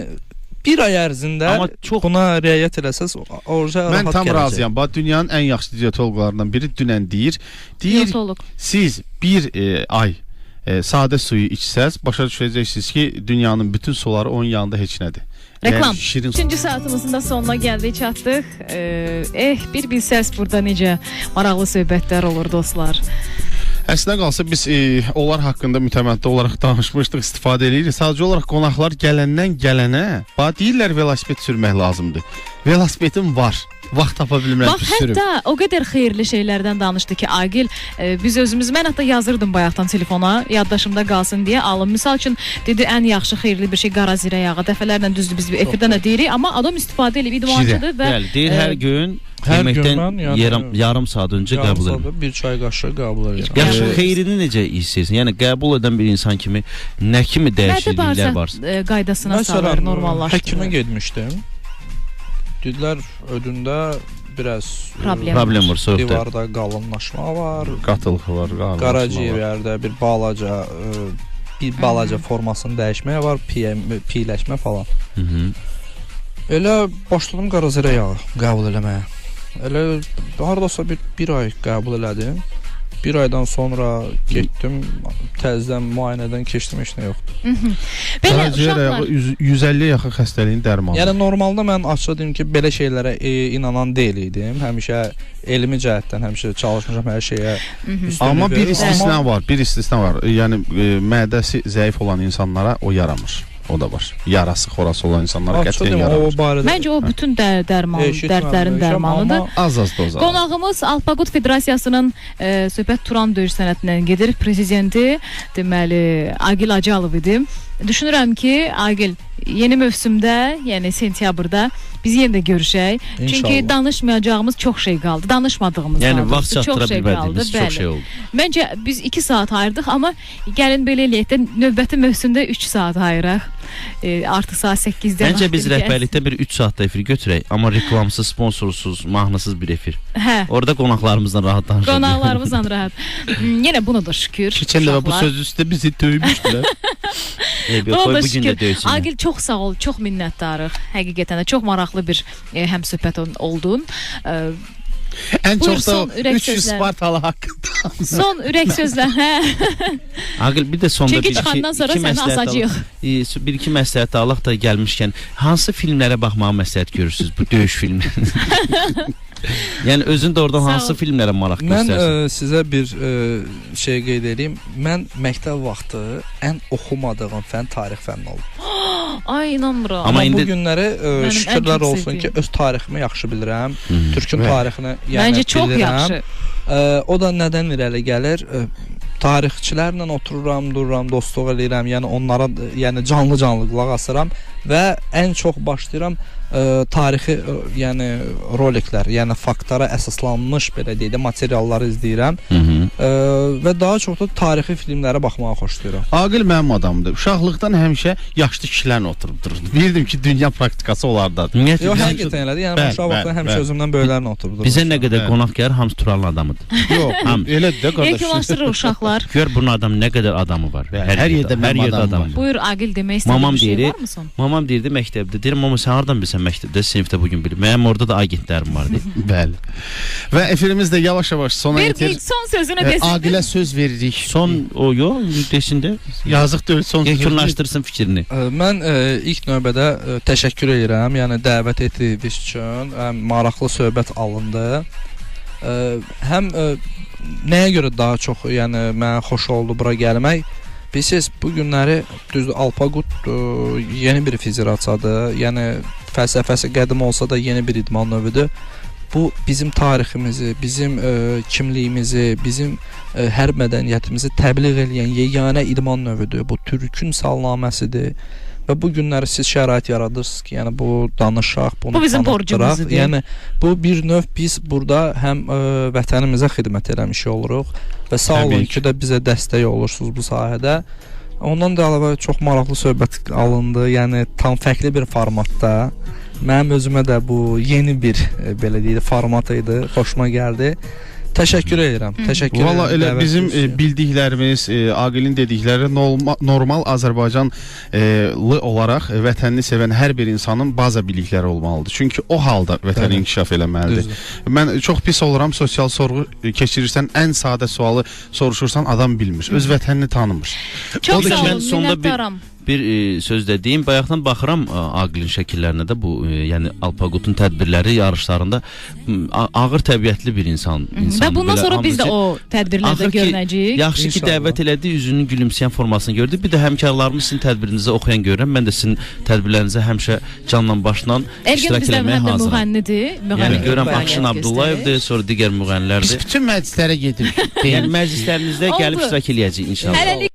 bir ay ərzində buna riayət eləsəz, oruca rahat gələcək. Mən tam razıyam. Bax, dünyanın ən yaxşı dietoloqlarından biri dünən deyir. Deyir, siz bir ay sadə suyu içsəz, başa düşəcəksiniz ki, dünyanın bütün suları onun yanında heç nədir. Reklam. Üçüncü saatımızın da sonuna gəldik, çatdıq. Bir bilsəz burada necə maraqlı söhbətlər olur dostlar. Əslində qalsa biz onlar haqqında mütəmadi olaraq danışmışdıq, istifadə edirik. Sadəcə olaraq qonaqlar gələndən gələnə, bax deyirlər velosiped sürmək lazımdır. Velosipedim var. Vaxt tapa bilmirəm ki, sürüm. Bax, hətta o qədər xeyirli şeylərdən danışdı ki, Aqil, biz özümüz, mən hətta yazırdım bayaqdan telefona, yaddaşımda qalsın deyə alım. Misal üçün, dedi, ən yaxşı xeyirli bir şey qara zirə yağı. Dəfələrlə düzdür, biz efirdən də deyirik, amma adam istifadə eləyib, idmançıdır və... Bəli, deyir hər gün yeməkdən yarım saat öncə qəbul edir. Bir çay qaşığı qəbul edir. Yaxşı, xeyrini necə hiss edirsən? Yəni, qəbul edən bir insan kimi nə kimi dəyişikliklər var? Qaydasına salır, normallaşdırır. Həkimə getmişdim. Dedilər, ödündə biraz problem var, soyuqda. Divarda qalınlaşma var. Qatılıq var, qalınlaşma var. Qaraciyərdə bir balaca formasını dəyişmək var, piyləşmə falan. Elə başladım qarazirə yağı qəbul eləməyə. Elə haradasa bir ay qəbul elədim. Bir aydan sonra getdim, təzədən müayinədən keçdim, heç nə yoxdur. Qaraciyər yağı 150-yə yaxın xəstəliyin dərmanı. Yəni normalda mən açıq deyim ki, belə şeylərə inanan deyil idim. Həmişə elmi cəhətdən həmişə çalışmışam hər şeyə. Amma bir istisna var, bir istisna var. Yəni mədəsi zəif olan insanlara o yaramır. O da var. Yarası, xorası olan insanlara qətiyyən yaramır. Məncə o bütün dərman, dərdlərin dərmanıdır. Az-az doza. Qonağımız Alpaqut Federasiyasının söhbət Turan döyüş sənətindən gedir. Prezidenti, deməli, Aqil Acalov idi. Düşünürəm ki, Aqil, yeni mövsümdə, yəni sentyabrda biz yenə də görüşək. Çünki danışmayacağımız çox şey qaldı. Danışmadığımız, yəni vaxt çatdıra bilmədiyimiz çox şey oldu. Məncə biz 2 saat ayırdıq, amma gəlin belə eləyək də növbəti mövsümdə 3 saat ayıraq. Artıq saat 8-də. Məncə biz rəhbərlikdə bir 3 saatda efir götürək, amma reklamsız, sponsorsuz, mahnısız bir efir. Hə. Orada qonaqlarımızdan rahat danışaq. Qonaqlarımızdan rahat. Yenə buna da şükür. Keçən dəfə bu söz üstə bizi döymüşdülər. Buna da şükür. Aqil, çox sağ ol, çox minnətdarıq. Həqiqətən də çox maraqlı bir həmsöhbət oldun. Ən çox da 300 Spartalı haqqında. Son ürək sözlər, hə. Aqil, bir də sonda bir iki məsləhət alaq da gəlmişkən, hansı filmlərə baxmağı məsləhət görürsünüz bu döyüş filmləri? Yəni özün də oradan hansı filmlərə maraq göstərsin? Mən sizə bir şey qeyd edeyim. Mən məktəb vaxtı ən oxumadığım fən tarix fənni oldu. Ay, inanmıram. Amma bu günləri şükürlər olsun ki, öz tariximi yaxşı bilirəm. Türkün tarixini yəni bilirəm. Məncə çox yaxşı. O da nədən irəli gəlir? Tarixçilərlə otururam, dururam, dostluq eləyirəm. Yəni onlara yəni canlı-canlı qulaq asıram və ən çox başlayıram tarixi, yəni roliklər, yəni faktlara əsaslanmış belə deyək də materialları izləyirəm. Və daha çox da tarixi filmlərə baxmağı xoşlayıram. Aqil mənim adamdır. Uşaqlıqdan həmişə yaşlı kişilərlə oturub dururdu. Bilirdim ki, dünya praktikası onlardadır. Yox, həqiqətən elədir. Yəni uşaq vaxtdan həmişə özümdən böyüklərlə oturub dururdum. Bizə nə qədər qonaq gəlir, hamısı Turanlı adamıdır. Yox, elədir də qardaş. Yekunlaşdırır uşaqlar. Gör bunun adam nə qədər adamı var. Hər yerdə adam var. Buyur Aqil, demək istədiyin bir şey varmı son? Mamam deyirdi məktəbdə. Deyirəm, mama sən hardan bilirsən məktəbdə, sinifdə bugün bilir. Mənim orada da agentlərim var deyir. Bəli. Və efirimiz də yavaş-yavaş sona yetir. Bir son sözünü desin. Aqilə söz veririk. Son o yox, desin də. Yazıq deyil son sözünü. Yekunlaşdırsın fikrini. Mən ilk növbədə təşəkkür edirəm. Yəni dəvət etdiyiniz üçün maraqlı söhbət alındı. Həm nəyə görə daha çox, yəni mənə xoş oldu bura gəlmək? Bilirsiniz, bu günləri düzdür, Alpaqut yeni bir federasiyadır. Yəni fəlsəfəsi qədim olsa da yeni bir idman növüdür. Bu bizim tariximizi, bizim kimliyimizi, bizim hərb mədəniyyətimizi təbliğ eləyən yeganə idman növüdür. Bu türkün salnaməsidir. Və bu günləri siz şərait yaradırsınız ki, yəni bu danışaq, bunu bu bizim tanıtdıraq. Yəni bu bir növ biz burada həm vətənimizə xidmət eləmiş oluruq və sağ olun ki də bizə dəstək olursunuz bu sahədə. Ondan da əlavə çox maraqlı söhbət alındı, yəni tam fərqli bir formatda. Mənim özümə də bu yeni bir belə deyək format idi, xoşuma gəldi. Təşəkkür edirəm. Təşəkkür edirəm. Valla elə bizim bildiklərimiz, Aqilin dedikləri normal Azərbaycanlı olaraq vətənini sevən hər bir insanın baza bilikləri olmalıdır. Çünki o halda vətəni inkişaf eləməlidir. Mən çox pis oluram, sosial sorğu keçirirsən, ən sadə sualı soruşursan, adam bilmir. Öz vətənini tanımır. Çox sağ olun, minnətdaram. Bir söz də deyim, bayaqdan baxıram Aqilin şəkillərinə də bu, yəni Alpaqutun tədbirləri, yarışlarında ağır təbiətli bir insan. Və bundan sonra biz də o tədbirlərdə görünəcəyik. Yaxşı ki, dəvət elədi, üzünün gülümsəyən formasını gördü. Bir də həmkarlarımız sizin tədbirinizə oxuyan görürəm. Mən də sizin tədbirlərinizə həmişə canla başla iştirak eləməyə hazıram. Yəni görürəm Akşin Abdullayevdir, sonra digər müğənnilərdir. Biz bütün məclislərə gedirik. Yəni məclislərinizdə gəlib iştirak eləyəcəyik inşallah.